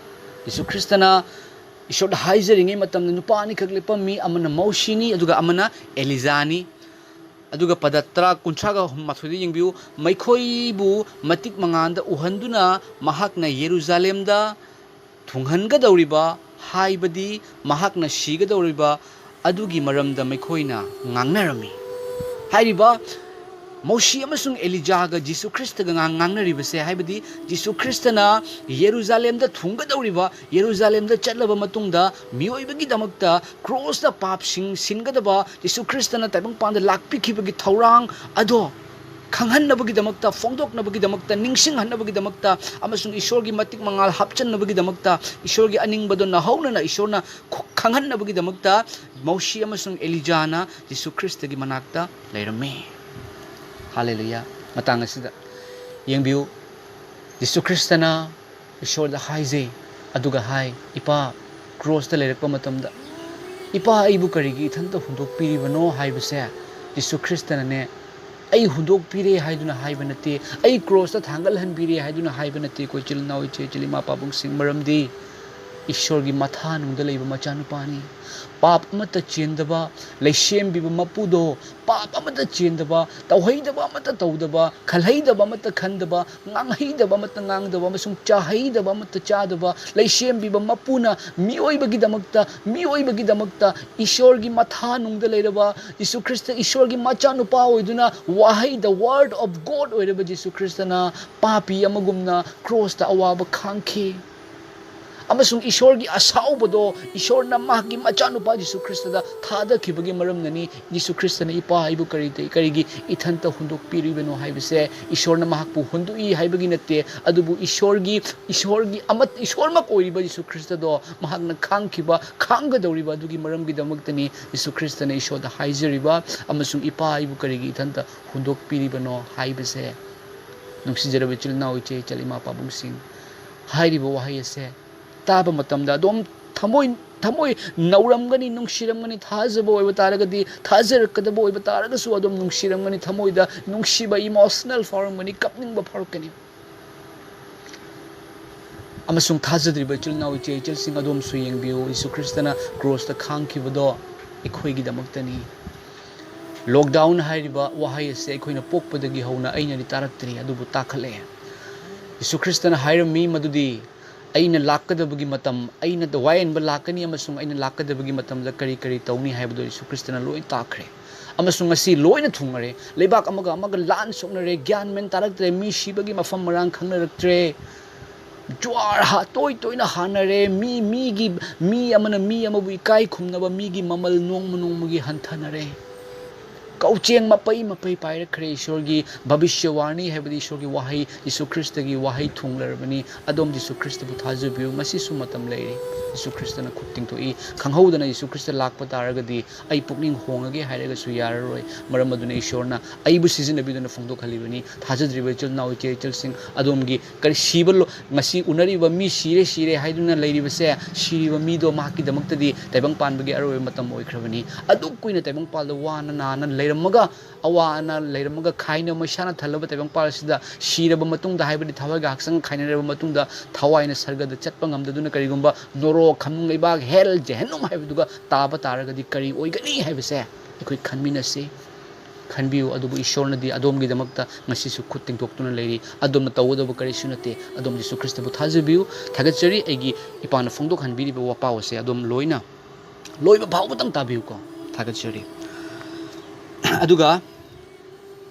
ꯖꯤꯁꯨ ꯈ꯭ꯔꯤꯁꯇꯅ ꯏꯁꯣꯔꯗ ꯍꯥꯏꯖꯔꯤꯉꯩ ꯃꯇꯝꯗ ꯅꯨꯄꯥ ꯑꯅꯤꯈꯛ ꯂꯦꯞꯄꯝꯃꯤ, ꯑꯃꯅ ꯃꯧꯁꯤꯅꯤ, ꯑꯗꯨꯒ ꯑꯃꯅ ꯑꯦꯂꯤꯖꯥꯅꯤ꯫ ꯑꯗꯨꯒ ꯄꯗ ꯇꯔꯥ, ꯀꯨꯟꯊ꯭ꯔꯥꯒ ꯃꯥꯊꯣꯏꯗ ꯌꯦꯡꯕꯤꯌꯨ, "ꯃꯈꯣꯏꯕꯨ ꯃꯇꯤꯛ ꯃꯉꯥꯜꯗ ꯎꯍꯟꯗꯨꯅ ꯃꯍꯥꯛꯅ ꯌꯦꯔꯨꯖꯥꯂꯦꯝꯗ ꯊꯨꯡꯍꯟꯒꯗꯧꯔꯤꯕ, ꯍꯥꯏꯕꯗꯤ ꯃꯍꯥꯛꯅ ꯁꯤꯒꯗꯧꯔꯤꯕ ꯑꯗꯨꯒꯤ ꯃꯔꯝꯗ ꯃꯈꯣꯏꯅ ꯉꯥꯡꯅꯔꯝꯃꯤ"꯫ ꯍꯥꯏꯔꯤꯕ ꯃꯧꯁꯤ ꯑꯃꯁꯨꯡ ꯑꯦꯂꯤꯖꯥꯒ ꯖꯤꯁꯨ ꯈ꯭ꯔꯤꯁꯇꯒ ꯉꯥꯡ-, ꯉꯥꯡꯅꯔꯤꯕꯁꯦ, ꯍꯥꯏꯕꯗꯤ ꯖꯤꯁꯨ ꯈ꯭ꯔꯤꯁꯇꯅ ꯌꯦꯔꯨꯖꯥꯂꯦꯝꯗ ꯊꯨꯡꯒꯗꯧꯔꯤꯕ, ꯌꯦꯔꯨꯖꯥꯂꯦꯝꯗ ꯆꯠꯂꯕ ꯃꯇꯨꯡꯗ ꯃꯤꯑꯣꯏꯕꯒꯤꯗꯃꯛꯇ ꯀ꯭ꯔꯣꯁꯇ ꯄꯥꯞꯁꯤꯡ ꯁꯤꯟꯒꯗꯕ, ꯖꯤꯁꯨ ꯈ꯭ꯔꯤꯁꯇꯅ ꯇꯥꯏꯕꯪꯄꯥꯟꯗ ꯂꯥꯛꯄꯤꯈꯤꯕꯒꯤ ꯊꯧꯔꯥꯡ ꯑꯗꯣ ꯈꯪꯍꯟꯅꯕꯒꯤꯗꯃꯛꯇ, ꯐꯣꯡꯗꯣꯛꯅꯕꯒꯤꯗꯃꯛꯇ, ꯅꯤꯡꯁꯤꯡꯍꯟꯅꯕꯒꯤꯗꯃꯛꯇ ꯑꯃꯁꯨꯡ ꯏꯁꯣꯔꯒꯤ ꯃꯇꯤꯛ ꯃꯉꯥꯜ ꯍꯥꯞꯆꯟꯅꯕꯒꯤꯗꯃꯛꯇ, ꯏꯁꯣꯔꯒꯤ ꯑꯅꯤꯡꯕꯗꯣ ꯅꯧꯍꯧꯅꯅ ꯏꯁꯣꯔꯅ ꯈꯨ-, ꯈꯪꯍꯟꯅꯕꯒꯤꯗꯃꯛꯇ ꯃꯧꯁꯤ ꯑꯃꯁꯨꯡ ꯑꯦꯂꯤꯖꯥꯅ ꯖꯤꯁꯨ ꯈ꯭ꯔꯤꯁꯇꯒꯤ ꯃꯅꯥꯛꯇ ꯂꯩꯔꯝꯃꯤ꯫ ꯍꯥꯂꯦꯂꯨꯌꯥ꯫ ꯃꯇꯥꯡ ꯑꯁꯤꯗ ꯌꯦꯡꯕꯤꯌꯨ, ꯖꯤꯁꯨ ꯈ꯭ꯔꯤꯁꯇꯅ ꯏꯁꯣꯔꯗ ꯍꯥꯏꯖꯩ, ꯑꯗꯨꯒ ꯍꯥꯏ, "ꯏꯄꯥ, ꯀ꯭ꯔꯣꯁꯇ ꯂꯩꯔꯛꯄ ꯃꯇꯝꯗ, ꯏꯄꯥ, ꯑꯩꯕꯨ ꯀꯔꯤꯒꯤ ꯏꯊꯟꯇ ꯍꯨꯟꯗꯣꯛꯄꯤꯔꯤꯕꯅꯣ?" ꯍꯥꯏꯕꯁꯦ ꯖꯤꯁꯨ ꯈ꯭ꯔꯤꯁꯇꯅꯅꯦ, "ꯑꯩ ꯍꯨꯟꯗꯣꯛꯄꯤꯔꯦ" ꯍꯥꯏꯗꯨꯅ ꯍꯥꯏꯕ ꯅꯠꯇꯦ, "ꯑꯩ ꯀ꯭ꯔꯣꯁꯇ ꯊꯥꯡꯒꯠꯍꯟꯕꯤꯔꯦ" ꯍꯥꯏꯗꯨꯅ ꯍꯥꯏꯕ ꯅꯠꯇꯦ, ꯑꯩꯈꯣꯏ ꯏꯆꯤꯜ ꯏꯅꯥꯎ, ꯏꯆꯦ ꯏꯆꯤꯜ, ꯏꯃꯥ ꯄꯥꯕꯨꯡꯁꯤꯡ, ꯃꯔꯝꯗꯤ ꯏꯁꯣꯔꯒꯤ ꯃꯊꯥꯅꯨꯡꯗ ꯂꯩꯕ ꯃꯆꯥꯅꯨꯄꯥꯅꯤ꯫ ꯄꯥꯞ ꯑꯃꯠꯇ ꯆꯦꯟꯗꯕ, ꯂꯩꯁꯦꯝꯕꯤꯕ ꯃꯄꯨꯗꯣ, ꯄꯥꯞ ꯑꯃꯠꯇ ꯆꯦꯟꯗꯕ, ꯇꯧꯍꯩꯗꯕ ꯑꯃꯠꯇ ꯇꯧꯗꯕ, ꯈꯜꯍꯩꯗꯕ ꯑꯃꯠꯇ ꯈꯟꯗꯕ, ꯉꯥꯡꯍꯩꯗꯕ ꯑꯃꯠꯇ ꯉꯥꯡꯗꯕ ꯑꯃꯁꯨꯡ ꯆꯥꯍꯩꯗꯕ ꯑꯃꯠꯇ ꯆꯥꯗꯕ ꯂꯩꯁꯦꯝꯕꯤꯕ ꯃꯄꯨꯅ ꯃꯤꯑꯣꯏꯕꯒꯤꯗꯃꯛꯇ, ꯃꯤꯑꯣꯏꯕꯒꯤꯗꯃꯛꯇ ꯏꯁꯣꯔꯒꯤ ꯃꯊꯥꯅꯨꯡꯗ ꯂꯩꯔꯕ ꯖꯤꯁꯨ ꯈ꯭ꯔꯤꯁꯇ, ꯏꯁꯣꯔꯒꯤ ꯃꯆꯥꯅꯨꯄꯥ ꯑꯣꯏꯗꯨꯅ ꯋꯥꯍꯩ, the word of God ꯑꯣꯏꯔꯕ ꯖꯤꯁꯨ ꯈ꯭ꯔꯤꯁꯇꯅ ꯄꯥꯄꯤ ꯑꯃꯒꯨꯝꯅ ꯀ꯭ꯔꯣꯁꯇ ꯑꯋꯥꯕ ꯈꯥꯡꯈꯤ꯫ ꯑꯃꯁꯨꯡ ꯏꯁꯣꯔꯒꯤ ꯑꯁꯥꯎꯕꯗꯣ ꯏꯁꯣꯔꯅ ꯃꯍꯥꯛꯀꯤ ꯃꯆꯥꯅꯨꯄꯥ ꯖꯤꯁꯨ ꯈ꯭ꯔꯤꯁꯇꯗ ꯊꯥꯗꯈꯤꯕꯒꯤ ꯃꯔꯝꯅꯅꯤ꯫ ꯖꯤꯁꯨ ꯈ꯭ꯔꯤꯁꯇꯅ, "ꯏꯄꯥ, ꯑꯩꯕꯨ ꯀꯔꯤ-, ꯀꯔꯤꯒꯤ ꯏꯊꯟꯇ ꯍꯨꯟꯗꯣꯛꯄꯤꯔꯤꯕꯅꯣ?" ꯍꯥꯏꯕꯁꯦ ꯏꯁꯣꯔꯅ ꯃꯍꯥꯛꯄꯨ ꯍꯨꯟꯗꯣꯛꯏ ꯍꯥꯏꯕꯒꯤ ꯅꯠꯇꯦ, ꯑꯗꯨꯕꯨ ꯏꯁꯣꯔꯒꯤ, ꯏꯁꯣꯔꯒꯤ ꯑꯃꯠ-, ꯏꯁꯣꯔꯃꯛ ꯑꯣꯏꯔꯤꯕ ꯖꯤꯁꯨ ꯈ꯭ꯔꯤꯁꯇꯗꯣ ꯃꯍꯥꯛꯅ ꯈꯥꯡꯈꯤꯕ, ꯈꯥꯡꯒꯗꯧꯔꯤꯕ ꯑꯗꯨꯒꯤ ꯃꯔꯝꯒꯤꯗꯃꯛꯇꯅꯤ ꯖꯤꯁꯨ ꯈ꯭ꯔꯤꯁꯇꯅ ꯏꯁꯣꯔꯗ ꯍꯥꯏꯖꯔꯤꯕ ꯑꯃꯁꯨꯡ, "ꯏꯄꯥ, ꯑꯩꯕꯨ ꯀꯔꯤꯒꯤ ꯏꯊꯟꯇ ꯍꯨꯟꯗꯣꯛꯄꯤꯔꯤꯕꯅꯣ?" ꯍꯥꯏꯕꯁꯦ꯫ ꯅꯨꯡꯁꯤꯖꯔꯕ ꯏꯆꯤꯜ ꯏꯅꯥꯎ, ꯏꯆꯦ ꯏꯆꯜ, ꯏꯃꯥ ꯄꯥꯕꯨꯡꯁꯤꯡ, ꯍꯥꯏꯔꯤꯕ ꯋꯥꯍꯩ ꯑꯁꯦ ꯇꯥꯕ ꯃꯇꯝꯗ ꯑꯗꯣꯝ ꯊꯃꯣꯏ, ꯊꯃꯣꯏ ꯅꯧꯔꯝꯒꯅꯤ, ꯅꯨꯡꯁꯤꯔꯝꯒꯅꯤ꯫ ꯊꯥꯖꯕ ꯑꯣꯏꯕ ꯇꯥꯔꯒꯗꯤ, ꯊꯥꯖꯔꯛꯀꯗꯕ ꯑꯣꯏꯕ ꯇꯥꯔꯒꯁꯨ ꯑꯗꯣꯝ ꯅꯨꯡꯁꯤꯔꯝꯒꯅꯤ, ꯊꯃꯣꯏꯗ ꯅꯨꯡꯁꯤꯕ emotional ꯐꯥꯎꯔꯝꯒꯅꯤ, ꯀꯞꯅꯤꯡꯕ ꯐꯥꯎꯔꯛꯀꯅꯤ꯫ ꯑꯃꯁꯨꯡ ꯊꯥꯖꯗ꯭ꯔꯤꯕ ꯏꯆꯤꯜ ꯏꯅꯥꯎ, ꯏꯆꯦ ꯏꯆꯜꯁꯤꯡ, ꯑꯗꯣꯝꯁꯨ ꯌꯦꯡꯕꯤꯌꯨ, ꯌꯤꯁꯨ ꯈ꯭ꯔꯤꯁꯇꯅ ꯀ꯭ꯔꯣꯁꯇ ꯈꯥꯡꯈꯤꯕꯗꯣ ꯑꯩꯈꯣꯏꯒꯤꯗꯃꯛꯇꯅꯤ꯫ Lockdown ꯍꯥꯏꯔꯤꯕ ꯋꯥꯍꯩ ꯑꯁꯦ ꯑꯩꯈꯣꯏꯅ ꯄꯣꯛꯄꯗꯒꯤ ꯍꯧꯅ ꯑꯩꯅꯗꯤ ꯇꯥꯔꯛꯇ꯭ꯔꯤ, ꯑꯗꯨꯕꯨ ꯇꯥꯈꯠꯂꯛꯑꯦ꯫ ꯌꯤꯁꯨ ꯈ꯭ꯔꯤꯁꯇꯅ ꯍꯥꯏꯔꯝꯃꯤ ꯃꯗꯨꯗꯤ, "ꯑꯩꯅ ꯂꯥꯛꯀꯗꯕꯒꯤ ꯃꯇꯝ, ꯑꯩꯅ ꯋꯥꯌꯦꯟꯕ ꯂꯥꯛꯀꯅꯤ, ꯑꯃꯁꯨꯡ ꯑꯩꯅ ꯂꯥꯛꯀꯗꯕꯒꯤ ꯃꯇꯝꯗ ꯀꯔꯤ ꯀꯔꯤ ꯇꯧꯅꯤ ꯍꯥꯏꯕꯗꯨ ꯌꯤꯁꯨ ꯈ꯭ꯔꯤꯁꯇꯅ ꯂꯣꯏ ꯇꯥꯛꯈ꯭ꯔꯦ꯫ ꯑꯃꯁꯨꯡ ꯉꯁꯤ ꯂꯣꯏꯅ ꯊꯨꯡꯉꯔꯦ꯫ ꯂꯩꯕꯥꯛ ꯑꯃꯒ ꯑꯃꯒ ꯂꯥꯟ ꯁꯣꯛꯅꯔꯦ, ꯒ꯭ꯌꯥꯟ ꯃꯦꯟ ꯇꯥꯔꯛꯇ꯭ꯔꯦ, ꯃꯤ ꯁꯤꯕꯒꯤ ꯃꯐꯝ ꯃꯔꯥꯡ ꯈꯪꯅꯔꯛꯇ꯭ꯔꯦ꯫ ꯖ꯭ꯋꯥꯔ ꯍꯥ-, ꯇꯣꯏ ꯇꯣꯏꯅ ꯍꯥꯟꯅꯔꯦ꯫ ꯃꯤ, ꯃꯤꯒꯤ, ꯃꯤ ꯑꯃꯅ ꯃꯤ ꯑꯃꯕꯨ ꯏꯀꯥꯏ ꯈꯨꯝꯅꯕ ꯃꯤꯒꯤ ꯃꯃꯜ ꯅꯣꯡꯃ ꯅꯣꯡꯃꯒꯤ ꯍꯟꯊꯅꯔꯦ꯫ ꯀꯧꯆꯦꯡ ꯃꯄꯩ ꯃꯄꯩ ꯄꯥꯏꯔꯛꯈ꯭ꯔꯦ꯫ ꯏꯁꯣꯔꯒꯤ ꯚꯕꯤꯁ꯭ꯌꯋꯥꯅꯤ ꯍꯥꯏꯕꯗꯤ ꯏꯁꯣꯔꯒꯤ ꯋꯥꯍꯩ, ꯌꯤꯁꯨ ꯈ꯭ꯔꯤꯁꯇꯒꯤ ꯋꯥꯍꯩ ꯊꯨꯡꯂꯔꯕꯅꯤ꯫ ꯑꯗꯣꯝ ꯌꯤꯁꯨ ꯈ꯭ꯔꯤꯁꯇꯕꯨ ꯊꯥꯖꯕꯤꯌꯨ꯫ ꯉꯁꯤꯁꯨ ꯃꯇꯝ ꯂꯩꯔꯤ꯫ ꯌꯤꯁꯨ ꯈ꯭ꯔꯤꯁꯇꯅ ꯈꯨꯠ ꯇꯤꯡꯊꯣꯛꯏ꯫ ꯈꯪꯍꯧꯗꯅ ꯌꯤꯁꯨ ꯈ꯭ꯔꯤꯁꯇ ꯂꯥꯛꯄ ꯇꯥꯔꯒꯗꯤ ꯑꯩ ꯄꯨꯛꯅꯤꯡ ꯍꯣꯡꯉꯒꯦ ꯍꯥꯏꯔꯒꯁꯨ ꯌꯥꯔꯔꯣꯏ꯫ ꯃꯔꯝ ꯑꯗꯨꯅ ꯏꯁꯣꯔꯅ ꯑꯩꯕꯨ ꯁꯤꯖꯤꯟꯅꯕꯤꯗꯨꯅ ꯐꯣꯡꯗꯣꯛꯍꯜꯂꯤꯕꯅꯤ꯫ ꯊꯥꯖꯗ꯭ꯔꯤꯕ ꯏꯆꯤꯜ ꯏꯅꯥꯎ, ꯏꯆꯦ ꯏꯆꯜꯁꯤꯡ, ꯑꯗꯣꯝꯒꯤ ꯀꯔꯤ ꯁꯤꯕ ꯂꯣ-, ꯉꯁꯤ ꯎꯅꯔꯤꯕ ꯃꯤ ꯁꯤꯔꯦ, ꯁꯤꯔꯦ ꯍꯥꯏꯗꯨꯅ ꯂꯩꯔꯤꯕꯁꯦ, ꯁꯤꯔꯤꯕ ꯃꯤꯗꯣ ꯃꯍꯥꯛꯀꯤꯗꯃꯛꯇꯗꯤ ꯇꯥꯏꯕꯪ ꯄꯥꯟꯕꯒꯤ ꯑꯔꯣꯏꯕ ꯃꯇꯝ ꯑꯣꯏꯈ꯭ꯔꯕꯅꯤ꯫ ꯑꯗꯨꯛ ꯀꯨꯏꯅ ꯇꯥꯏꯕꯪ ꯄꯥꯜꯗ ꯋꯥꯅ ꯅꯥꯅ ꯂꯩꯔꯝꯃꯒ, ꯑꯋꯥ ꯑꯅꯥ ꯂꯩꯔꯝꯃꯒ, ꯈꯥꯏꯅ ꯃꯩꯁꯥꯅ ꯊꯜꯂꯕ ꯇꯥꯏꯕꯪ ꯄꯥꯜ ꯑꯁꯤꯗ ꯁꯤꯔꯕ ꯃꯇꯨꯡꯗ, ꯍꯥꯏꯕꯗꯤ ꯊꯋꯥꯏꯒ ꯍꯛꯆꯥꯡꯒ ꯈꯥꯏꯅꯔꯕ ꯃꯇꯨꯡꯗ, ꯊꯋꯥꯏꯅ ꯁꯔꯒꯗ ꯆꯠꯄ ꯉꯝꯗꯗꯨꯅ ꯀꯔꯤꯒꯨꯝꯕ ꯅꯣꯔꯣꯛ, ꯈꯝꯅꯨꯡ ꯂꯩꯕꯥꯛ, ꯍꯦꯜ, ꯖꯦꯍꯦꯟꯅꯨꯝ ꯍꯥꯏꯕꯗꯨꯒ ꯇꯥꯕ ꯇꯥꯔꯒꯗꯤ ꯀꯔꯤ ꯑꯣꯏꯒꯅꯤ ꯍꯥꯏꯕꯁꯦ ꯑꯩꯈꯣꯏ ꯈꯟꯃꯤꯟꯅꯁꯤ꯫ ꯈꯟꯕꯤꯌꯨ꯫ ꯑꯗꯨꯕꯨ ꯏꯁꯣꯔꯅꯗꯤ ꯑꯗꯣꯝꯒꯤꯗꯃꯛꯇ ꯉꯁꯤꯁꯨ ꯈꯨꯠ ꯇꯤꯡꯊꯣꯛꯇꯨꯅ ꯂꯩꯔꯤ꯫ ꯑꯗꯣꯝꯅ ꯇꯧꯒꯗꯕ ꯀꯔꯤꯁꯨ ꯅꯠꯇꯦ꯫ ꯑꯗꯣꯝ ꯌꯤꯁꯨ ꯈ꯭ꯔꯤꯁꯇꯕꯨ ꯊꯥꯖꯕꯤꯌꯨ꯫ ꯊꯥꯒꯠꯆꯔꯤ꯫ ꯑꯩꯒꯤ ꯏꯄꯥꯅ ꯐꯣꯡꯗꯣꯛꯍꯟꯕꯤꯔꯤꯕ ꯋꯥꯄꯥꯎ ꯑꯁꯦ ꯑꯗꯣꯝ ꯂꯣꯏꯅ ꯂꯣꯏꯕ ꯐꯥꯎꯕꯗꯪ ꯇꯥꯕꯤꯌꯨꯀꯣ꯫ ꯊꯥꯒꯠꯆꯔꯤ꯫ ꯑꯗꯨꯒ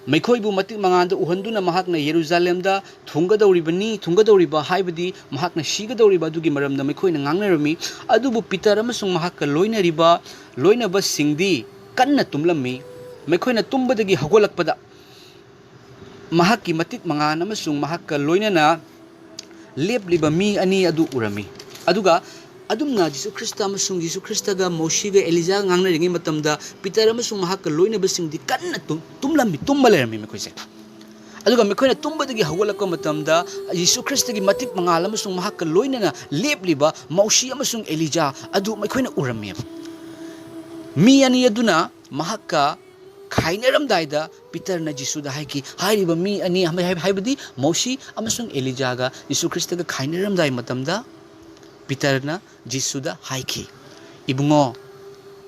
ꯃꯈꯣꯏꯕꯨ ꯃꯇꯤꯛ ꯃꯉꯥꯗ ꯎꯍꯟꯗꯨꯅ ꯃꯍꯥꯛꯅ ꯌꯦꯔꯨꯖꯥꯂꯦꯝꯗ ꯊꯨꯡꯒꯗꯧꯔꯤꯕꯅꯤ, ꯊꯨꯡꯒꯗꯧꯔꯤꯕ ꯍꯥꯏꯕꯗꯤ ꯃꯍꯥꯛꯅ ꯁꯤꯒꯗꯧꯔꯤꯕ ꯑꯗꯨꯒꯤ ꯃꯔꯝꯗ ꯃꯈꯣꯏꯅ ꯉꯥꯡꯅꯔꯝꯃꯤ꯫ ꯑꯗꯨꯕꯨ ꯄꯤꯇꯔ ꯑꯃꯁꯨꯡ ꯃꯍꯥꯛꯀ ꯂꯣꯏꯅꯔꯤꯕ, ꯂꯣꯏꯅꯕꯁꯤꯡꯗꯤ ꯀꯟꯅ ꯇꯨꯝꯂꯝꯃꯤ꯫ ꯃꯈꯣꯏꯅ ꯇꯨꯝꯕꯗꯒꯤ ꯍꯧꯒꯠꯂꯛꯄꯗ ꯃꯍꯥꯛꯀꯤ ꯃꯇꯤꯛ ꯃꯉꯥꯟ ꯑꯃꯁꯨꯡ ꯃꯍꯥꯛꯀ ꯂꯣꯏꯅꯅ ꯂꯦꯞꯂꯤꯕ ꯃꯤ ꯑꯅꯤ ꯑꯗꯨ ꯎꯔꯝꯃꯤ꯫ ꯑꯗꯨꯒ ꯑꯗꯨꯝꯅ ꯖꯤꯁꯨ ꯈ꯭ꯔꯤꯁꯇ ꯑꯃꯁꯨꯡ ꯖꯤꯁꯨ ꯈ꯭ꯔꯤꯁꯇꯒ ꯃꯣꯁꯤꯒ ꯑꯦꯂꯤꯖꯥꯒ ꯉꯥꯡꯅꯔꯤꯉꯩ ꯃꯇꯝꯗ ꯄꯤꯇꯔ ꯑꯃꯁꯨꯡ ꯃꯍꯥꯛꯀ ꯂꯣꯏꯅꯕꯁꯤꯡꯗꯤ ꯀꯟꯅ ꯇꯨꯝ-, ꯇꯨꯝꯂꯝꯃꯤ, ꯇꯨꯝꯕ ꯂꯩꯔꯝꯃꯤ ꯃꯈꯣꯏꯁꯦ꯫ ꯑꯗꯨꯒ ꯃꯈꯣꯏꯅ ꯇꯨꯝꯕꯗꯒꯤ ꯍꯧꯒꯠꯂꯛꯄ ꯃꯇꯝꯗ ꯌꯤꯁꯨ ꯈ꯭ꯔꯤꯁꯇꯒꯤ ꯃꯇꯤꯛ ꯃꯉꯥꯜ ꯑꯃꯁꯨꯡ ꯃꯍꯥꯛꯀ ꯂꯣꯏꯅꯅ ꯂꯦꯞꯂꯤꯕ ꯃꯧꯁꯤ ꯑꯃꯁꯨꯡ ꯑꯦꯂꯤꯖꯥ ꯑꯗꯨ ꯃꯈꯣꯏꯅ ꯎꯔꯝꯃꯦꯕ꯫ ꯃꯤ ꯑꯅꯤ ꯑꯗꯨꯅ ꯃꯍꯥꯛꯀ ꯈꯥꯏꯅꯔꯝꯗꯥꯏꯗ ꯄꯤꯇꯔꯅ ꯖꯤꯁꯨꯗ ꯍꯥꯏꯈꯤ꯫ ꯍꯥꯏꯔꯤꯕ ꯃꯤ ꯑꯅꯤ ꯍꯥꯏ-, ꯍꯥꯏꯕꯗꯤ ꯃꯧꯁꯤ ꯑꯃꯁꯨꯡ ꯑꯦꯂꯤꯖꯥꯒ ꯖꯤꯁꯨ ꯈ꯭ꯔꯤꯁꯇꯒ ꯈꯥꯏꯅꯔꯝꯗꯥꯏ ꯃꯇꯝꯗ ꯄꯤꯇꯔꯅ ꯖꯤꯁꯨꯗ ꯍꯥꯏꯈꯤ, "ꯏꯕꯨꯡꯉꯣ,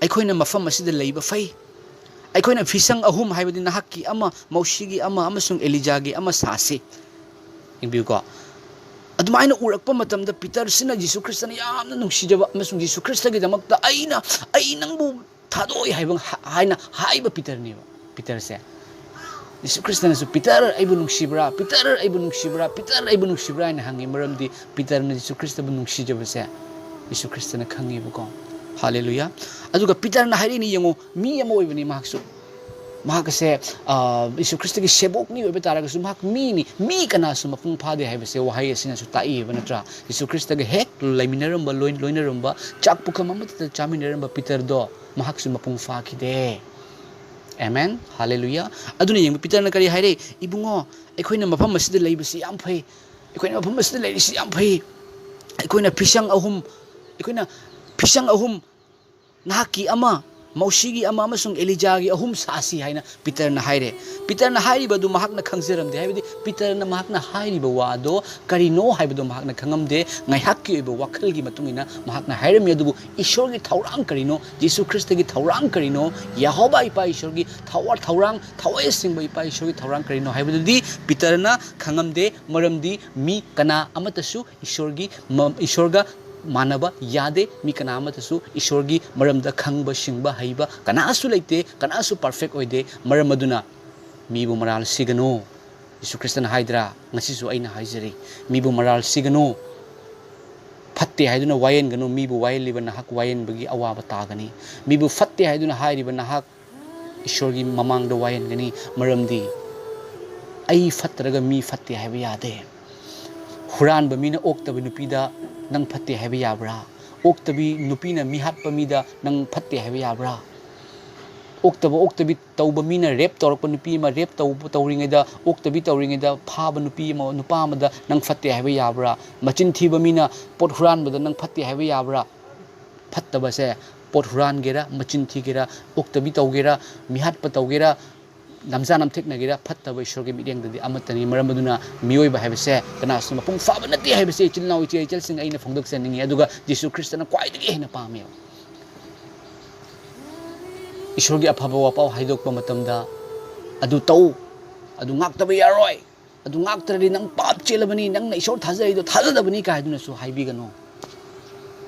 ꯑꯩꯈꯣꯏꯅ ꯃꯐꯝ ꯑꯁꯤꯗ ꯂꯩꯕ ꯐꯩ꯫ ꯑꯩꯈꯣꯏꯅ ꯐꯤꯁꯪ ꯑꯍꯨꯝ, ꯍꯥꯏꯕꯗꯤ ꯅꯍꯥꯛꯀꯤ ꯑꯃ, ꯃꯧꯁꯤꯒꯤ ꯑꯃ ꯑꯃꯁꯨꯡ ꯑꯦꯂꯤꯖꯥꯒꯤ ꯑꯃ ꯁꯥꯁꯤ꯫" ꯌꯦꯡꯕꯤꯌꯨꯀꯣ꯫ ꯑꯗꯨꯃꯥꯏꯅ ꯎꯔꯛꯄ ꯃꯇꯝꯗ ꯄꯤꯇꯔꯁꯤꯅ ꯖꯤꯁꯨ ꯈ꯭ꯔꯤꯁꯇꯅ ꯌꯥꯝꯅ ꯅꯨꯡꯁꯤꯖꯕ ꯑꯃꯁꯨꯡ ꯖꯤꯁꯨ ꯈ꯭ꯔꯤꯁꯇꯒꯤꯗꯃꯛꯇ, "ꯑꯩꯅ, ꯑꯩ ꯅꯪꯕꯨ ꯊꯥꯗꯣꯛꯑꯣꯏ" ꯍꯥꯏꯕ ꯍꯥꯏꯅ ꯍꯥꯏꯕ ꯄꯤꯇꯔꯅꯦꯕ꯫ ꯄꯤꯇꯔꯁꯦ, ꯖꯤꯁꯨ ꯈ꯭ꯔꯤꯁꯇꯅꯁꯨ, "ꯄꯤꯇꯔ, ꯑꯩꯕꯨ ꯅꯨꯡꯁꯤꯕ꯭ꯔꯥ? ꯄꯤꯇꯔ, ꯑꯩꯕꯨ ꯅꯨꯡꯁꯤꯕ꯭ꯔꯥ? ꯄꯤꯇꯔ, ꯑꯩꯕꯨ ꯅꯨꯡꯁꯤꯕ꯭ꯔꯥ?" ꯍꯥꯏꯅ ꯍꯪꯉꯤ꯫ ꯃꯔꯝꯗꯤ ꯄꯤꯇꯔꯅ ꯖꯤꯁꯨ ꯈ꯭ꯔꯤꯁꯇꯕꯨ ꯅꯨꯡꯁꯤꯖꯕꯁꯦ ꯖꯤꯁꯨ ꯈ꯭ꯔꯤꯁꯇꯅ ꯈꯪꯉꯦꯕꯀꯣ꯫ ꯍꯥꯂꯦꯂꯨꯌꯥ꯫ ꯑꯗꯨꯒ ꯄꯤꯇꯔꯅ ꯍꯥꯏꯔꯛꯏꯅꯤ, ꯌꯦꯡꯉꯣ, ꯃꯤ ꯑꯃ ꯑꯣꯏꯕꯅꯤ ꯃꯍꯥꯛꯁꯨ꯫ ꯃꯍꯥꯛ ꯑꯁꯦ, ꯑ, ꯖꯤꯁꯨ ꯈ꯭ꯔꯤꯁꯇꯒꯤ ꯁꯦꯕꯣꯛꯅꯤ ꯑꯣꯏꯕ ꯇꯥꯔꯒꯁꯨ, ꯃꯍꯥꯛ ꯃꯤꯅꯤ꯫ ꯃꯤ ꯀꯅꯥꯁꯨ ꯃꯄꯨꯡ ꯐꯥꯗꯦ ꯍꯥꯏꯕꯁꯦ ꯋꯥꯍꯩ ꯑꯁꯤꯅꯁꯨ ꯇꯥꯛꯏꯕ ꯅꯠꯇ꯭ꯔꯥ? ꯖꯤꯁꯨ ꯈ꯭ꯔꯤꯁꯇꯒ ꯍꯦꯛ ꯂꯩꯃꯤꯟꯅꯔꯝꯕ, ꯂꯣꯏ-, ꯂꯣꯏꯅꯔꯝꯕ, ꯆꯥꯛ ꯄꯨꯈꯝ ꯑꯃꯠꯇꯗ ꯆꯥꯃꯤꯟꯅꯔꯝꯕ ꯄꯤꯇꯔꯗꯣ ꯃꯍꯥꯛꯁꯨ ꯃꯄꯨꯡ ꯐꯥꯈꯤꯗꯦ꯫ ꯑꯦꯃꯦꯟ꯫ ꯍꯥꯂꯦꯂꯨꯌꯥ꯫ ꯑꯗꯨꯅ ꯌꯦꯡꯕ, ꯄꯤꯇꯔꯅ ꯀꯔꯤ ꯍꯥꯏꯔꯦ? "ꯏꯕꯨꯡꯉꯣ, ꯑꯩꯈꯣꯏꯅ ꯃꯐꯝ ꯑꯁꯤꯗ ꯂꯩꯕꯁꯤ ꯌꯥꯝ ꯐꯩ꯫ ꯑꯩꯈꯣꯏꯅ ꯃꯐꯝ ꯑꯁꯤꯗ ꯂꯩꯔꯤꯁꯤ ꯌꯥꯝ ꯐꯩ꯫ ꯑꯩꯈꯣꯏꯅ ꯐꯤꯁꯪ ꯑꯍꯨꯝ, ꯑꯩꯈꯣꯏꯅ ꯐꯤꯁꯪ ꯑꯍꯨꯝ, ꯅꯍꯥꯛꯀꯤ ꯑꯃ, ꯃꯧꯁꯤꯒꯤ ꯑꯃ ꯑꯃꯁꯨꯡ ꯑꯦꯂꯤꯖꯥꯒꯤ ꯑꯍꯨꯝ ꯁꯥꯁꯤ" ꯍꯥꯏꯅ ꯄꯤꯇꯔꯅ ꯍꯥꯏꯔꯦ꯫ ꯄꯤꯇꯔꯅ ꯍꯥꯏꯔꯤꯕ ꯑꯗꯨ ꯃꯍꯥꯛꯅ ꯈꯪꯖꯔꯝꯗꯦ, ꯍꯥꯏꯕꯗꯤ ꯄꯤꯇꯔꯅ ꯃꯍꯥꯛꯅ ꯍꯥꯏꯔꯤꯕ ꯋꯥ ꯑꯗꯣ ꯀꯔꯤꯅꯣ ꯍꯥꯏꯕꯗꯣ ꯃꯍꯥꯛꯅ ꯈꯪꯉꯝꯗꯦ꯫ ꯉꯥꯏꯍꯥꯛꯀꯤ ꯑꯣꯏꯕ ꯋꯥꯈꯜꯒꯤ ꯃꯇꯨꯡ ꯏꯟꯅ ꯃꯍꯥꯛꯅ ꯍꯥꯏꯔꯝꯃꯤ, ꯑꯗꯨꯕꯨ ꯏꯁꯣꯔꯒꯤ ꯊꯧꯔꯥꯡ ꯀꯔꯤꯅꯣ, ꯖꯤꯁꯨ ꯈ꯭ꯔꯤꯁꯇꯒꯤ ꯊꯧꯔꯥꯡ ꯀꯔꯤꯅꯣ, ꯌꯦꯍꯣꯕꯥ ꯏꯄꯥ ꯏꯁꯣꯔꯒꯤ ꯊꯋꯥ-, ꯊꯧꯔꯥꯡ, ꯊꯋꯥꯏ ꯑꯁꯦꯡꯕ ꯏꯄꯥ ꯏꯁꯣꯔꯒꯤ ꯊꯧꯔꯥꯡ ꯀꯔꯤꯅꯣ ꯍꯥꯏꯕꯗꯨꯗꯤ ꯄꯤꯇꯔꯅ ꯈꯪꯉꯝꯗꯦ꯫ ꯃꯔꯝꯗꯤ ꯃꯤ ꯀꯅꯥ ꯑꯃꯠꯇꯁꯨ ꯏꯁꯣꯔꯒꯤ ꯃ-, ꯏꯁꯣꯔꯒ ꯃꯥꯟꯅꯕ ꯌꯥꯗꯦ꯫ ꯃꯤ ꯀꯅꯥ ꯑꯃꯠꯇꯁꯨ ꯏꯁꯣꯔꯒꯤ ꯃꯔꯝꯗ ꯈꯪꯕ, ꯁꯤꯡꯕ, ꯍꯩꯕ ꯀꯅꯥꯁꯨ ꯂꯩꯇꯦ, ꯀꯅꯥꯁꯨ perfect ꯑꯣꯏꯗꯦ꯫ ꯃꯔꯝ ꯑꯗꯨꯅ ꯃꯤꯕꯨ ꯃꯔꯥꯜ ꯁꯤꯒꯅꯨ꯫ ꯖꯤꯁꯨ ꯈ꯭ꯔꯤꯁꯇꯅ ꯍꯥꯏꯗ꯭ꯔꯥ? ꯉꯁꯤꯁꯨ ꯑꯩꯅ ꯍꯥꯏꯖꯔꯤ, ꯃꯤꯕꯨ ꯃꯔꯥꯜ ꯁꯤꯒꯅꯨ꯫ ꯐꯠꯇꯦ ꯍꯥꯏꯗꯨꯅ ꯋꯥꯌꯦꯟꯒꯅꯨ, ꯃꯤꯕꯨ ꯋꯥꯌꯦꯜꯂꯤꯕ ꯅꯍꯥꯛ ꯋꯥꯌꯦꯟꯕꯒꯤ ꯑꯋꯥꯕ ꯇꯥꯒꯅꯤ꯫ ꯃꯤꯕꯨ ꯐꯠꯇꯦ ꯍꯥꯏꯗꯨꯅ ꯍꯥꯏꯔꯤꯕ ꯅꯍꯥꯛ ꯏꯁꯣꯔꯒꯤ ꯃꯃꯥꯡꯗ ꯋꯥꯌꯦꯟꯒꯅꯤ, ꯃꯔꯝꯗꯤ ꯑꯩ ꯐꯠꯇ꯭ꯔꯒ ꯃꯤ ꯐꯠꯇꯦ ꯍꯥꯏꯕ ꯌꯥꯗꯦ꯫ ꯍꯨꯔꯥꯟꯕ ꯃꯤꯅ ꯑꯣꯛꯇꯕ ꯅꯨꯄꯤꯗ ꯅꯪ ꯐꯠꯇꯦ ꯍꯥꯏꯕ ꯌꯥꯕ꯭ꯔꯥ? ꯑꯣꯛꯇꯕꯤ ꯅꯨꯄꯤꯅ ꯃꯤꯍꯥꯠꯄ ꯃꯤꯗ ꯅꯪ ꯐꯠꯇꯦ ꯍꯥꯏꯕ ꯌꯥꯕ꯭ꯔꯥ? ꯑꯣꯛꯇꯕ ꯑꯣꯛꯇꯕꯤ ꯇꯧꯕ ꯃꯤꯅ ꯔꯦꯞ ꯇꯧꯔꯛꯄ ꯅꯨꯄꯤ ꯑꯃ, ꯔꯦꯞ ꯇꯧꯕ ꯇꯧꯔꯤꯉꯩꯗ, ꯑꯣꯛꯇꯕꯤ ꯇꯧꯔꯤꯉꯩꯗ ꯐꯥꯕ ꯅꯨꯄꯤ ꯑꯃ, ꯅꯨꯄꯥ ꯑꯃꯗ ꯅꯪ ꯐꯠꯇꯦ ꯍꯥꯏꯕ ꯌꯥꯕ꯭ꯔꯥ? ꯃꯆꯤꯟ ꯊꯤꯕ ꯃꯤꯅ ꯄꯣꯠ ꯍꯨꯔꯥꯟꯕꯗ ꯅꯪ ꯐꯠꯇꯦ ꯍꯥꯏꯕ ꯌꯥꯕ꯭ꯔꯥ? ꯐꯠꯇꯕꯁꯦ, ꯄꯣꯠ ꯍꯨꯔꯥꯟꯒꯦꯔꯥ, ꯃꯆꯤꯟ ꯊꯤꯒꯦꯔꯥ, ꯑꯣꯛꯇꯕꯤ ꯇꯧꯒꯦꯔꯥ, ꯃꯤꯍꯥꯠꯄ ꯇꯧꯒꯦꯔꯥ, ꯅꯝꯖꯥ ꯅꯝꯊꯦꯛꯅꯒꯦꯔꯥ, ꯐꯠꯇꯕ ꯏꯁꯣꯔꯒꯤ ꯃꯤꯠꯌꯦꯡꯗꯗꯤ ꯑꯃꯠꯇꯅꯤ꯫ ꯃꯔꯝ ꯑꯗꯨꯅ ꯃꯤꯑꯣꯏꯕ ꯍꯥꯏꯕꯁꯦ ꯀꯅꯥꯁꯨ ꯃꯄꯨꯡ ꯐꯥꯕ ꯅꯠꯇꯦ ꯍꯥꯏꯕꯁꯦ ꯏꯆꯤꯜ ꯏꯅꯥꯎ, ꯏꯆꯦ ꯏꯆꯜꯁꯤꯡ, ꯑꯩꯅ ꯐꯣꯡꯗꯣꯛꯆꯅꯤꯡꯉꯤ꯫ ꯑꯗꯨꯒ ꯖꯤꯁꯨ ꯈ꯭ꯔꯤꯁꯇꯅ ꯈ꯭ꯋꯥꯏꯗꯒꯤ ꯍꯦꯟꯅ ꯄꯥꯝꯃꯦꯕ꯫ ꯏꯁꯣꯔꯒꯤ ꯑꯐꯕ ꯋꯥꯄꯥꯎ ꯍꯥꯏꯗꯣꯛꯄ ꯃꯇꯝꯗ, "ꯑꯗꯨ ꯇꯧ, ꯑꯗꯨ ꯉꯥꯛꯇꯕ ꯌꯥꯔꯣꯏ, ꯑꯗꯨ ꯉꯥꯛꯇ꯭ꯔꯗꯤ ꯅꯪ ꯄꯥꯞ ꯆꯦꯜꯂꯕꯅꯤ, ꯅꯪꯅ ꯏꯁꯣꯔ ꯊꯥꯖꯔꯤꯗꯣ ꯊꯥꯖꯗꯕꯅꯤ" ꯀꯥꯏꯗꯨꯅꯁꯨ ꯍꯥꯏꯕꯤꯒꯅꯨ꯫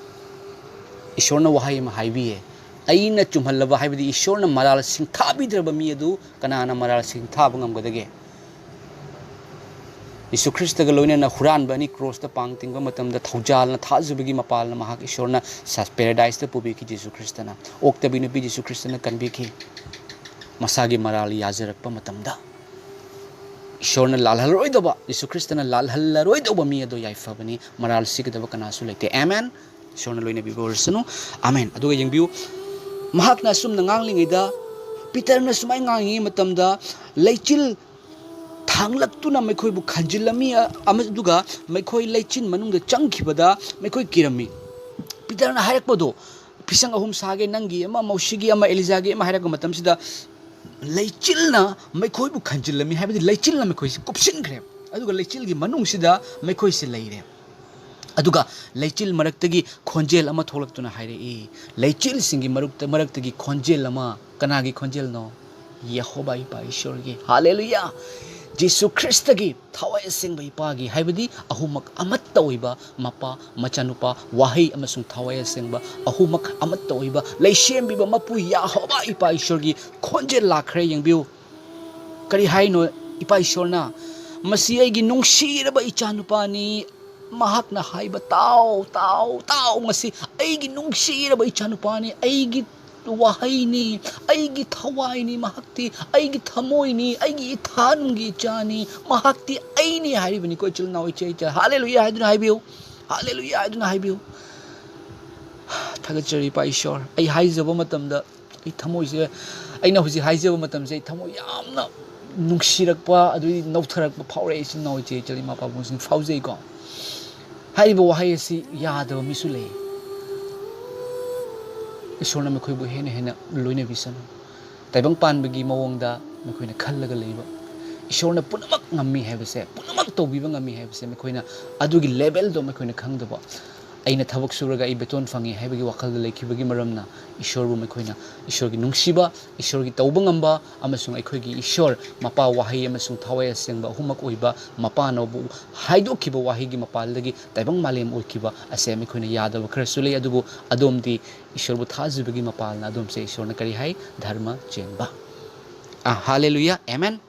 ꯏꯁꯣꯔꯅ ꯋꯥꯍꯩ ꯑꯃ ꯍꯥꯏꯕꯤꯌꯦ, "ꯑꯩꯅ ꯆꯨꯝꯍꯜꯂꯕ", ꯍꯥꯏꯕꯗꯤ ꯏꯁꯣꯔꯅ ꯃꯔꯥꯜ ꯁꯤꯡꯊꯥꯕꯤꯗ꯭ꯔꯕ ꯃꯤ ꯑꯗꯨ ꯀꯅꯥꯅ ꯃꯔꯥꯜ ꯁꯤꯡꯊꯥꯕ ꯉꯝꯒꯗꯒꯦ? ꯌꯤꯁꯨ ꯈ꯭ꯔꯤꯁꯇꯒ ꯂꯣꯏꯅꯅ ꯍꯨꯔꯥꯟꯕ ꯑꯅꯤ ꯀ꯭ꯔꯣꯁꯇ ꯄꯥꯡ ꯇꯤꯡꯕ ꯃꯇꯝꯗ, ꯊꯧꯖꯥꯜꯅ ꯊꯥꯖꯕꯒꯤ ꯃꯄꯥꯜꯅ ꯃꯍꯥꯛ ꯏꯁꯣꯔꯅ ꯁ-, ꯄꯦꯔꯥꯗꯥꯏꯁꯇ ꯄꯨꯕꯤꯈꯤ꯫ ꯌꯤꯁꯨ ꯈ꯭ꯔꯤꯁꯇꯅ, ꯑꯣꯛꯇꯕꯤ ꯅꯨꯄꯤ ꯌꯤꯁꯨ ꯈ꯭ꯔꯤꯁꯇꯅ ꯀꯟꯕꯤꯈꯤ꯫ ꯃꯁꯥꯒꯤ ꯃꯔꯥꯜ ꯌꯥꯖꯔꯛꯄ ꯃꯇꯝꯗ, ꯏꯁꯣꯔꯅ ꯂꯥꯜꯍꯜꯂꯔꯣꯏꯗꯧꯕ, ꯌꯤꯁꯨ ꯈ꯭ꯔꯤꯁꯇꯅ ꯂꯥꯜꯍꯜꯂꯔꯣꯏꯗꯧꯕ ꯃꯤ ꯑꯗꯣ ꯌꯥꯏꯐꯕꯅꯤ꯫ ꯃꯔꯥꯜ ꯁꯤꯒꯗꯕ ꯀꯅꯥꯁꯨ ꯂꯩꯇꯦ꯫ ꯑꯦꯃꯦꯟ꯫ ꯏꯁꯣꯔꯅ ꯂꯣꯏꯅꯕꯤꯕ ꯑꯣꯏꯔꯁꯅꯨ꯫ ꯑꯃꯦꯟ꯫ ꯑꯗꯨꯒ ꯌꯦꯡꯕꯤꯌꯨ, ꯃꯍꯥꯛꯅ ꯑꯁꯨꯝꯅ ꯉꯥꯡꯂꯤꯉꯩꯗ, ꯄꯤꯇꯔꯅ ꯁꯨꯃꯥꯏꯅ ꯉꯥꯡꯉꯤꯉꯩ ꯃꯇꯝꯗ, ꯂꯩꯆꯤꯜ ꯊꯥꯡꯂꯛꯇꯨꯅ ꯃꯈꯣꯏꯕꯨ ꯈꯟꯖꯤꯜꯂꯝꯃꯤ, ꯑ-, ꯑꯃ-, ꯑꯗꯨꯒ ꯃꯈꯣꯏ ꯂꯩꯆꯤꯜ ꯃꯅꯨꯡꯗ ꯆꯪꯈꯤꯕꯗ ꯃꯈꯣꯏ ꯀꯤꯔꯝꯃꯤ꯫ ꯄꯤꯇꯔꯅ ꯍꯥꯏꯔꯛꯄꯗꯣ, "ꯐꯤꯁꯪ ꯑꯍꯨꯝ ꯁꯥꯒꯦ, ꯅꯪꯒꯤ ꯑꯃ, ꯃꯧꯁꯤꯒꯤ ꯑꯃ, ꯑꯦꯂꯤꯖꯥꯒꯤ ꯑꯃ" ꯍꯥꯏꯔꯛꯄ ꯃꯇꯝꯁꯤꯗ, ꯂꯩꯆꯤꯜꯅ ꯃꯈꯣꯏꯕꯨ ꯈꯟꯖꯤꯜꯂꯝꯃꯤ, ꯍꯥꯏꯕꯗꯤ ꯂꯩꯆꯤꯜꯅ ꯃꯈꯣꯏꯁꯤ ꯀꯨꯞꯁꯤꯟꯈ꯭ꯔꯦ, ꯑꯗꯨꯒ ꯂꯩꯆꯤꯜꯒꯤ ꯃꯅꯨꯡꯁꯤꯗ ꯃꯈꯣꯏꯁꯤ ꯂꯩꯔꯦ꯫ ꯑꯗꯨꯒ ꯂꯩꯆꯤꯜ ꯃꯔꯛꯇꯒꯤ ꯈꯣꯟꯖꯦꯜ ꯑꯃ ꯊꯣꯛꯂꯛꯇꯨꯅ ꯍꯥꯏꯔꯛꯏ꯫ ꯂꯩꯆꯤꯜꯁꯤꯡꯒꯤ ꯃꯔꯛꯇ-, ꯃꯔꯛꯇꯒꯤ ꯈꯣꯟꯖꯦꯜ ꯑꯃ, ꯀꯅꯥꯒꯤ ꯈꯣꯟꯖꯦꯜꯅꯣ? ꯌꯦꯍꯣꯕꯥ ꯏꯄꯥ ꯏꯁꯣꯔꯒꯤ꯫ ꯍꯥꯂꯦꯂꯨꯌꯥ! ꯖꯤꯁꯨ ꯈ꯭ꯔꯤꯁꯇꯒꯤ ꯊꯋꯥꯏ ꯑꯁꯦꯡꯕ ꯏꯄꯥꯒꯤ, ꯍꯥꯏꯕꯗꯤ ꯑꯍꯨꯝꯃꯛ ꯑꯃꯠꯇ ꯑꯣꯏꯕ ꯃꯄꯥ, ꯃꯆꯥꯅꯨꯄꯥ, ꯋꯥꯍꯩ ꯑꯃꯁꯨꯡ ꯊꯋꯥꯏ ꯑꯁꯦꯡꯕ, ꯑꯍꯨꯝꯃꯛ ꯑꯃꯠꯇ ꯑꯣꯏꯕ ꯂꯩꯁꯦꯝꯕꯤꯕ ꯃꯄꯨ ꯌꯦꯍꯣꯕꯥ ꯏꯄꯥ ꯏꯁꯣꯔꯒꯤ ꯈꯣꯟꯖꯦꯜ ꯂꯥꯛꯈ꯭ꯔꯦ꯫ ꯌꯦꯡꯕꯤꯌꯨ, ꯀꯔꯤ ꯍꯥꯏꯅꯣ ꯏꯄꯥ ꯏꯁꯣꯔꯅ? "ꯃꯁꯤ ꯑꯩꯒꯤ ꯅꯨꯡꯁꯤꯔꯕ ꯏꯆꯥꯅꯨꯄꯥꯅꯤ, ꯃꯍꯥꯛꯅ ꯍꯥꯏꯕ ꯇꯥꯎ, ꯇꯥꯎ, ꯇꯥꯎ꯫ ꯃꯁꯤ ꯑꯩꯒꯤ ꯅꯨꯡꯁꯤꯔꯕ ꯏꯆꯥꯅꯨꯄꯥꯅꯤ, ꯑꯩꯒꯤ ꯋꯥꯍꯩꯅꯤ, ꯑꯩꯒꯤ ꯊꯋꯥꯏꯅꯤ꯫ ꯃꯍꯥꯛꯇꯤ ꯑꯩꯒꯤ ꯊꯃꯣꯏꯅꯤ, ꯑꯩꯒꯤ ꯏꯊꯥꯅꯨꯡꯒꯤ ꯏꯆꯥꯅꯤ꯫ ꯃꯍꯥꯛꯇꯤ ꯑꯩꯅꯤ" ꯍꯥꯏꯔꯤꯕꯅꯤꯀꯣ, ꯏꯆꯤꯜ ꯏꯅꯥꯎ, ꯏꯆꯦ ꯏꯆꯜ꯫ "ꯍꯥꯂꯦꯂꯨꯌꯥ" ꯍꯥꯏꯗꯨꯅ ꯍꯥꯏꯕꯤꯌꯨ, "ꯍꯥꯂꯦꯂꯨꯌꯥ" ꯍꯥꯏꯗꯨꯅ ꯍꯥꯏꯕꯤꯌꯨ꯫ ꯊꯥꯒꯠꯆꯔꯤ ꯏꯄꯥ ꯏꯁꯣꯔ꯫ ꯑꯩ ꯍꯥꯏꯖꯕ ꯃꯇꯝꯗ ꯑꯩ ꯊꯃꯣꯏꯁꯦ, ꯑꯩꯅ ꯍꯧꯖꯤꯛ ꯍꯥꯏꯖꯕ ꯃꯇꯝꯁꯦ ꯑꯩ ꯊꯃꯣꯏ ꯌꯥꯝꯅ ꯅꯨꯡꯁꯤꯔꯛꯄ, ꯑꯗꯨꯗꯤ ꯅꯧꯊꯔꯛꯄ ꯐꯥꯎꯔꯛꯑꯦ꯫ ꯏꯆꯤꯟ ꯏꯅꯥꯎ, ꯏꯆꯦ ꯏꯆꯜ, ꯏꯃꯥ ꯄꯥꯕꯨꯡꯁꯤꯡ, ꯐꯥꯎꯖꯩꯀꯣ꯫ ꯍꯥꯏꯔꯤꯕ ꯋꯥꯍꯩ ꯑꯁꯤ ꯌꯥꯗꯕ ꯃꯤꯁꯨ ꯂꯩ꯫ ꯏꯁꯣꯔꯅ ꯃꯈꯣꯏꯕꯨ ꯍꯦꯟꯅ ꯍꯦꯟꯅ ꯂꯣꯏꯅꯕꯤꯁꯅꯨ꯫ ꯇꯥꯏꯕꯪ ꯄꯥꯟꯕꯒꯤ ꯃꯑꯣꯡꯗ ꯃꯈꯣꯏꯅ ꯈꯜꯂꯒ ꯂꯩꯕ, ꯏꯁꯣꯔꯅ ꯄꯨꯝꯅꯃꯛ ꯉꯝꯃꯤ ꯍꯥꯏꯕꯁꯦ, ꯄꯨꯝꯅꯃꯛ ꯇꯧꯕꯤꯕ ꯉꯝꯃꯤ ꯍꯥꯏꯕꯁꯦ ꯃꯈꯣꯏꯅ ꯑꯗꯨꯒꯤ ꯂꯦꯚꯦꯜꯗꯣ ꯃꯈꯣꯏꯅ ꯈꯪꯗꯕ꯫ ꯑꯩꯅ ꯊꯕꯛ ꯁꯨꯔꯒ ꯑꯩ ꯕꯦꯇꯣꯟ ꯐꯪꯉꯤ ꯍꯥꯏꯕꯒꯤ ꯋꯥꯈꯜꯗ ꯂꯩꯈꯤꯕꯒꯤ ꯃꯔꯝꯅ ꯏꯁꯣꯔꯕꯨ ꯃꯈꯣꯏꯅ ꯏꯁꯣꯔꯒꯤ ꯅꯨꯡꯁꯤꯕ, ꯏꯁꯣꯔꯒꯤ ꯇꯧꯕ ꯉꯝꯕ ꯑꯃꯁꯨꯡ ꯑꯩꯈꯣꯏꯒꯤ ꯏꯁꯣꯔ ꯃꯄꯥ ꯋꯥꯍꯩ ꯑꯃꯁꯨꯡ ꯊꯋꯥꯏ ꯑꯁꯦꯡꯕ ꯑꯍꯨꯝꯃꯛ ꯑꯣꯏꯕ ꯃꯄꯥꯅꯕꯨ ꯍꯥꯏꯗꯣꯛꯈꯤꯕ ꯋꯥꯍꯩꯒꯤ ꯃꯄꯥꯜꯗꯒꯤ ꯇꯥꯏꯕꯪ ꯃꯥꯂꯦꯝ ꯑꯣꯏꯈꯤꯕ ꯑꯁꯦ ꯃꯈꯣꯏꯅ ꯌꯥꯗꯕ ꯈꯔꯁꯨ ꯂꯩ꯫ ꯑꯗꯨꯕꯨ ꯑꯗꯣꯝꯗꯤ ꯏꯁꯣꯔꯕꯨ ꯊꯥꯖꯕꯒꯤ ꯃꯄꯥꯜꯅ ꯑꯗꯣꯝꯁꯦ ꯏꯁꯣꯔꯅ ꯀꯔꯤ ꯍꯥꯏ? ꯙꯔꯃ ꯆꯦꯟꯕ꯫ ꯑ, ꯍꯥꯂꯦꯂꯨꯌꯥ, ꯑꯦꯃꯦꯟ꯫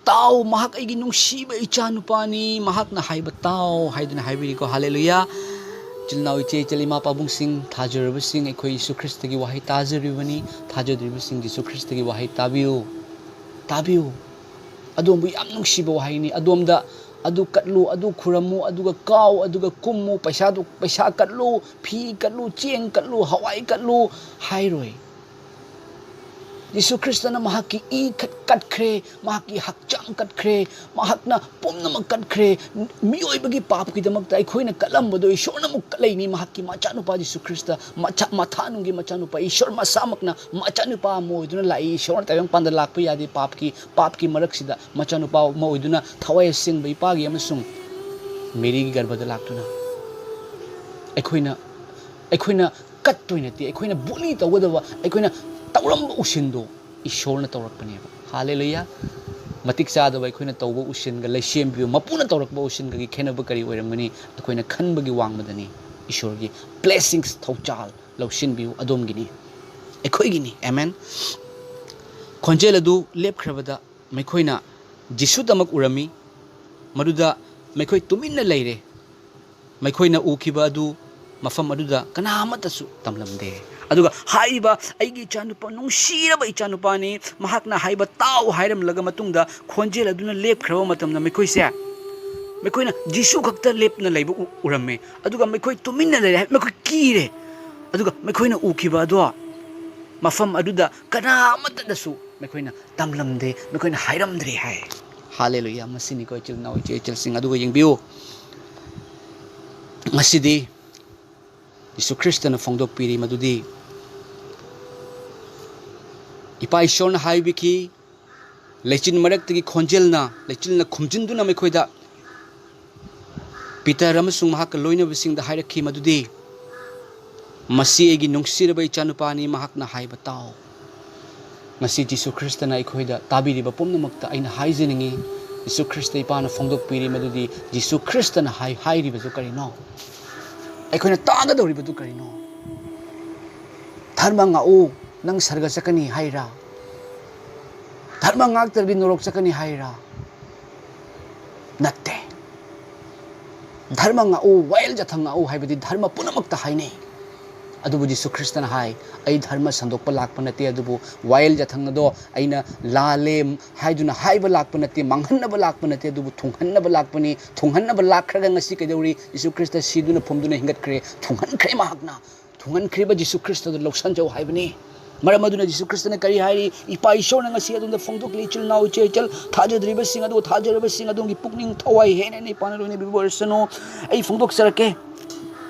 "ꯇꯥꯎ, ꯃꯍꯥꯛ ꯑꯩꯒꯤ ꯅꯨꯡꯁꯤꯕ ꯏꯆꯥꯅꯨꯄꯥꯅꯤ, ꯃꯍꯥꯛꯅ ꯍꯥꯏꯕ ꯇꯥꯎ" ꯍꯥꯏꯗꯨꯅ ꯍꯥꯏꯕꯤꯔꯤꯀꯣ꯫ ꯍꯥꯂꯦꯂꯨꯌꯥ꯫ ꯏꯆꯤꯜ ꯏꯅꯥꯎ, ꯏꯆꯦ ꯏꯆꯜ, ꯏꯃꯥ ꯄꯥꯕꯨꯡꯁꯤꯡ, ꯊꯥꯖꯔꯕꯁꯤꯡ, ꯑꯩꯈꯣꯏ ꯌꯤꯁꯨ ꯈ꯭ꯔꯤꯁꯇꯒꯤ ꯋꯥꯍꯩ ꯇꯥꯖꯔꯤꯕꯅꯤ꯫ ꯊꯥꯖꯗ꯭ꯔꯤꯕꯁꯤꯡ, ꯌꯤꯁꯨ ꯈ꯭ꯔꯤꯁꯇꯒꯤ ꯋꯥꯍꯩ ꯇꯥꯕꯤꯌꯨ, ꯇꯥꯕꯤꯌꯨ꯫ ꯑꯗꯣꯝꯕꯨ ꯌꯥꯝ ꯅꯨꯡꯁꯤꯕ ꯋꯥꯍꯩꯅꯤ꯫ ꯑꯗꯣꯝꯗ "ꯑꯗꯨ ꯀꯠꯂꯨ, ꯑꯗꯨ ꯈꯨꯔꯝꯃꯨ, ꯑꯗꯨꯒ ꯀꯥꯎ, ꯑꯗꯨꯒ ꯀꯨꯝꯃꯨ, ꯄꯩꯁꯥꯗꯨ, ꯄꯩꯁꯥ ꯀꯠꯂꯨ, ꯐꯤ ꯀꯠꯂꯨ, ꯆꯦꯡ ꯀꯠꯂꯨ, ꯍꯋꯥꯏ ꯀꯠꯂꯨ" ꯍꯥꯏꯔꯣꯏ꯫ ꯌꯤꯁꯨ ꯈ꯭ꯔꯤꯁꯇꯅ ꯃꯍꯥꯛꯀꯤ ꯏ ꯈꯠ-, ꯀꯠꯈ꯭ꯔꯦ, ꯃꯍꯥꯛꯀꯤ ꯍꯛꯆꯥꯡ ꯀꯠꯈ꯭ꯔꯦ, ꯃꯍꯥꯛꯅ ꯄꯨꯝꯅꯃꯛ ꯀꯠꯈ꯭ꯔꯦ꯫ ꯃꯤꯑꯣꯏꯕꯒꯤ ꯄꯥꯞꯀꯤꯗꯃꯛꯇ ꯑꯩꯈꯣꯏꯅ ꯀꯠꯂꯝꯕꯗꯣ ꯏꯁꯣꯔꯅ ꯑꯃꯨꯛ ꯀꯠꯂꯛꯏꯅꯤ꯫ ꯃꯍꯥꯛꯀꯤ ꯃꯆꯥꯅꯨꯄꯥ ꯌꯤꯁꯨ ꯈ꯭ꯔꯤꯁꯇ, ꯃꯆꯥ-, ꯃꯊꯥꯅꯨꯡꯒꯤ ꯃꯆꯥꯅꯨꯄꯥ, ꯏꯁꯣꯔ ꯃꯁꯥꯃꯛꯅ ꯃꯆꯥꯅꯨꯄꯥ ꯑꯃ ꯑꯣꯏꯗꯨꯅ ꯂꯥꯛꯏ꯫ ꯏꯁꯣꯔꯅ ꯇꯥꯏꯕꯪꯄꯥꯟꯗ ꯂꯥꯛꯄ ꯌꯥꯗꯦ, ꯄꯥꯞꯀꯤ, ꯄꯥꯞꯀꯤ ꯃꯔꯛꯁꯤꯗ ꯃꯆꯥꯅꯨꯄꯥ ꯑꯃ ꯑꯣꯏꯗꯨꯅ ꯊꯋꯥꯏ ꯑꯁꯦꯡꯕ ꯏꯄꯥꯒꯤ ꯑꯃꯁꯨꯡ ꯃꯦꯔꯤꯒꯤ ꯒꯔꯚꯗ ꯂꯥꯛꯇꯨꯅ ꯑꯩꯈꯣꯏꯅ, ꯑꯩꯈꯣꯏꯅ ꯀꯠꯇꯣꯏ ꯅꯠꯇꯦ꯫ ꯑꯩꯈꯣꯏꯅ ꯕꯨꯂꯤ ꯇꯧꯒꯗꯕ, ꯑꯩꯈꯣꯏꯅ ꯇꯧꯔꯝꯕ ꯎꯁꯤꯟꯗꯣ ꯏꯁꯣꯔꯅ ꯇꯧꯔꯛꯄꯅꯦꯕ꯫ ꯍꯥꯂꯦꯂꯨꯌꯥ! ꯃꯇꯤꯛ ꯆꯥꯗꯕ ꯑꯩꯈꯣꯏꯅ ꯇꯧꯕ ꯎꯁꯤꯟꯒ ꯂꯩꯁꯦꯝꯕꯤꯌꯨ, ꯃꯄꯨꯅ ꯇꯧꯔꯛꯄ ꯎꯁꯤꯟꯒꯒꯤ ꯈꯦꯠꯅꯕ ꯀꯔꯤ ꯑꯣꯏꯔꯝꯒꯅꯤ? ꯑꯩꯈꯣꯏꯅ ꯈꯟꯕꯒꯤ ꯋꯥꯡꯃꯗꯅꯤ꯫ ꯏꯁꯣꯔꯒꯤ blessings, ꯊꯧꯖꯥꯜ ꯂꯧꯁꯤꯟꯕꯤꯌꯨ, ꯑꯗꯣꯝꯒꯤꯅꯤ, ꯑꯩꯈꯣꯏꯒꯤꯅꯤ꯫ ꯑꯦꯃꯦꯟ꯫ ꯈꯣꯟꯖꯦꯜ ꯑꯗꯨ ꯂꯦꯞꯈ꯭ꯔꯕꯗ ꯃꯈꯣꯏꯅ ꯖꯤꯁꯨꯗꯃꯛ ꯎꯔꯝꯃꯤ꯫ ꯃꯗꯨꯗ ꯃꯈꯣꯏ ꯇꯨꯃꯤꯟꯅ ꯂꯩꯔꯦ꯫ ꯃꯈꯣꯏꯅ ꯎꯈꯤꯕ ꯑꯗꯨ ꯃꯐꯝ ꯑꯗꯨꯗ ꯀꯅꯥ ꯑꯃꯠꯇꯁꯨ ꯇꯝꯂꯝꯗꯦ꯫ ꯑꯗꯨꯒ ꯍꯥꯏꯔꯤꯕ "ꯑꯩꯒꯤ ꯏꯆꯥꯅꯨꯄꯥ, ꯅꯨꯡꯁꯤꯔꯕ ꯏꯆꯥꯅꯨꯄꯥꯅꯤ, ꯃꯍꯥꯛꯅ ꯍꯥꯏꯕ ꯇꯥꯎ" ꯍꯥꯏꯔꯝꯂꯒ ꯃꯇꯨꯡꯗ ꯈꯣꯟꯖꯦꯜ ꯑꯗꯨꯅ ꯂꯦꯞꯈ꯭ꯔꯕ ꯃꯇꯝꯗ ꯃꯈꯣꯏꯁꯦ, ꯃꯈꯣꯏꯅ ꯖꯤꯁꯨ ꯈꯛꯇ ꯂꯦꯞꯅ ꯂꯩꯕ ꯎ-, ꯎꯔꯝꯃꯦ꯫ ꯑꯗꯨꯒ ꯃꯈꯣꯏ ꯇꯨꯃꯤꯟꯅ ꯂꯩꯔꯦ, ꯃꯈꯣꯏ ꯀꯤꯔꯦ꯫ ꯑꯗꯨꯒ ꯃꯈꯣꯏꯅ ꯎꯈꯤꯕ ꯑꯗꯣ ꯃꯐꯝ ꯑꯗꯨꯗ ꯀꯅꯥ ꯑꯃꯠꯇꯗꯁꯨ ꯃꯈꯣꯏꯅ ꯇꯝꯂꯝꯗꯦ, ꯃꯈꯣꯏꯅ ꯍꯥꯏꯔꯝꯗ꯭ꯔꯦ ꯍꯥꯏ꯫ ꯍꯥꯂꯦꯂꯨꯌꯥ! ꯃꯁꯤꯅꯤꯀꯣ, ꯏꯆꯤꯜ ꯏꯅꯥꯎ, ꯏꯆꯦ ꯏꯆꯜꯁꯤꯡ꯫ ꯑꯗꯨꯒ ꯌꯦꯡꯕꯤꯌꯨ, ꯉꯁꯤꯗꯤ ꯌꯤꯁꯨ ꯈ꯭ꯔꯤꯁꯇꯅ ꯐꯣꯡꯗꯣꯛꯄꯤꯔꯤ ꯃꯗꯨꯗꯤ, ꯏꯄꯥ ꯏꯁꯣꯔꯅ ꯍꯥꯏꯕꯤꯈꯤ, ꯂꯩꯆꯤꯟ ꯃꯔꯛꯇꯒꯤ ꯈꯣꯟꯖꯦꯜꯅ, ꯂꯩꯆꯤꯟꯅ ꯈꯨꯝꯖꯤꯟꯗꯨꯅ ꯃꯈꯣꯏꯗ, ꯄꯤꯇꯔ ꯑꯃꯁꯨꯡ ꯃꯍꯥꯛꯀ ꯂꯣꯏꯅꯕꯁꯤꯡꯗ ꯍꯥꯏꯔꯛꯈꯤ ꯃꯗꯨꯗꯤ, "ꯃꯁꯤ ꯑꯩꯒꯤ ꯅꯨꯡꯁꯤꯔꯕ ꯏꯆꯥꯅꯨꯄꯥꯅꯤ, ꯃꯍꯥꯛꯅ ꯍꯥꯏꯕ ꯇꯥꯎ"꯫ ꯉꯁꯤ ꯖꯤꯁꯨ ꯈ꯭ꯔꯤꯁꯇꯅ ꯑꯩꯈꯣꯏꯗ ꯇꯥꯕꯤꯔꯤꯕ ꯄꯨꯝꯅꯃꯛꯇ ꯑꯩꯅ ꯍꯥꯏꯖꯅꯤꯡꯉꯤ, ꯖꯤꯁꯨ ꯈ꯭ꯔꯤꯁꯇ ꯏꯄꯥꯅ ꯐꯣꯡꯗꯣꯛꯄꯤꯔꯤ ꯃꯗꯨꯗꯤ, ꯖꯤꯁꯨ ꯈ꯭ꯔꯤꯁꯇꯅ ꯍꯥꯏ-, ꯍꯥꯏꯔꯤꯕꯗꯨ ꯀꯔꯤꯅꯣ? ꯑꯩꯈꯣꯏꯅ ꯇꯥꯒꯗꯧꯔꯤꯕꯗꯨ ꯀꯔꯤꯅꯣ? "ꯙꯔꯃ ꯉꯥꯛꯎ, ꯅꯪ ꯁꯔꯒ ꯆꯠꯀꯅꯤ" ꯍꯥꯏꯔꯥ? "ꯙꯔꯃ ꯉꯥꯛꯇ꯭ꯔꯗꯤ ꯅꯣꯔꯣꯛ ꯆꯠꯀꯅꯤ" ꯍꯥꯏꯔꯥ? ꯅꯠꯇꯦ꯫ "ꯙꯔꯃ ꯉꯥꯛꯎ, ꯋꯥꯌꯦꯜ ꯌꯥꯊꯪ ꯉꯥꯛꯎ" ꯍꯥꯏꯕꯗꯤ ꯙꯔꯃ ꯄꯨꯝꯅꯃꯛꯇ ꯍꯥꯏꯅꯩ꯫ ꯑꯗꯨꯕꯨ ꯖꯤꯁꯨ ꯈ꯭ꯔꯤꯁꯇꯅ ꯍꯥꯏ, "ꯑꯩ ꯙꯔꯃ ꯁꯟꯗꯣꯛꯄ ꯂꯥꯛꯄ ꯅꯠꯇꯦ, ꯑꯗꯨꯕꯨ ꯋꯥꯌꯦꯜ ꯌꯥꯊꯪ ꯑꯗꯣ ꯑꯩꯅ ꯂꯥꯜꯂꯦ ꯍꯥꯏꯗꯨꯅ ꯍꯥꯏꯕ ꯂꯥꯛꯄ ꯅꯠꯇꯦ, ꯃꯥꯡꯍꯟꯅꯕ ꯂꯥꯛꯄ ꯅꯠꯇꯦ, ꯑꯗꯨꯕꯨ ꯊꯨꯡꯍꯟꯅꯕ ꯂꯥꯛꯄꯅꯤ"꯫ ꯊꯨꯡꯍꯟꯅꯕ ꯂꯥꯛꯈ꯭ꯔꯒ ꯉꯁꯤ ꯀꯩꯗꯧꯔꯤ? ꯖꯤꯁꯨ ꯈ꯭ꯔꯤꯁꯇ ꯁꯤꯗꯨꯅ ꯐꯨꯝꯗꯨꯅ ꯍꯤꯡꯒꯠꯈ꯭ꯔꯦ, ꯊꯨꯡꯍꯟꯈ꯭ꯔꯦ ꯃꯍꯥꯛꯅ꯫ ꯊꯨꯡꯍꯟꯈ꯭ꯔꯤꯕ ꯖꯤꯁꯨ ꯈ꯭ꯔꯤꯁꯇꯗ ꯂꯧꯁꯟꯖꯧ ꯍꯥꯏꯕꯅꯤ꯫ ꯃꯔꯝ ꯑꯗꯨꯅ ꯖꯤꯁꯨ ꯈ꯭ꯔꯤꯁꯇꯅ ꯀꯔꯤ ꯍꯥꯏꯔꯤ? ꯏꯄꯥ ꯏꯁꯣꯔꯅ ꯉꯁꯤ ꯑꯗꯣꯝꯗ ꯐꯣꯡꯗꯣꯛꯂꯤ, ꯏꯆꯤꯜ ꯏꯅꯥꯎ, ꯏꯆꯦ ꯏꯆꯜ, ꯊꯥꯖꯗ꯭ꯔꯤꯕꯁꯤꯡ ꯑꯗꯨ, ꯊꯥꯖꯔꯕꯁꯤꯡ ꯑꯗꯣꯝꯒꯤ ꯄꯨꯛꯅꯤꯡ ꯊꯋꯥꯏ ꯍꯦꯟꯅ ꯏꯄꯥꯅ ꯂꯣꯏꯅꯕꯤꯕ ꯑꯣꯏꯔꯁꯅꯨ꯫ ꯑꯩ ꯐꯣꯡꯗꯣꯛꯆꯔꯛꯀꯦ꯫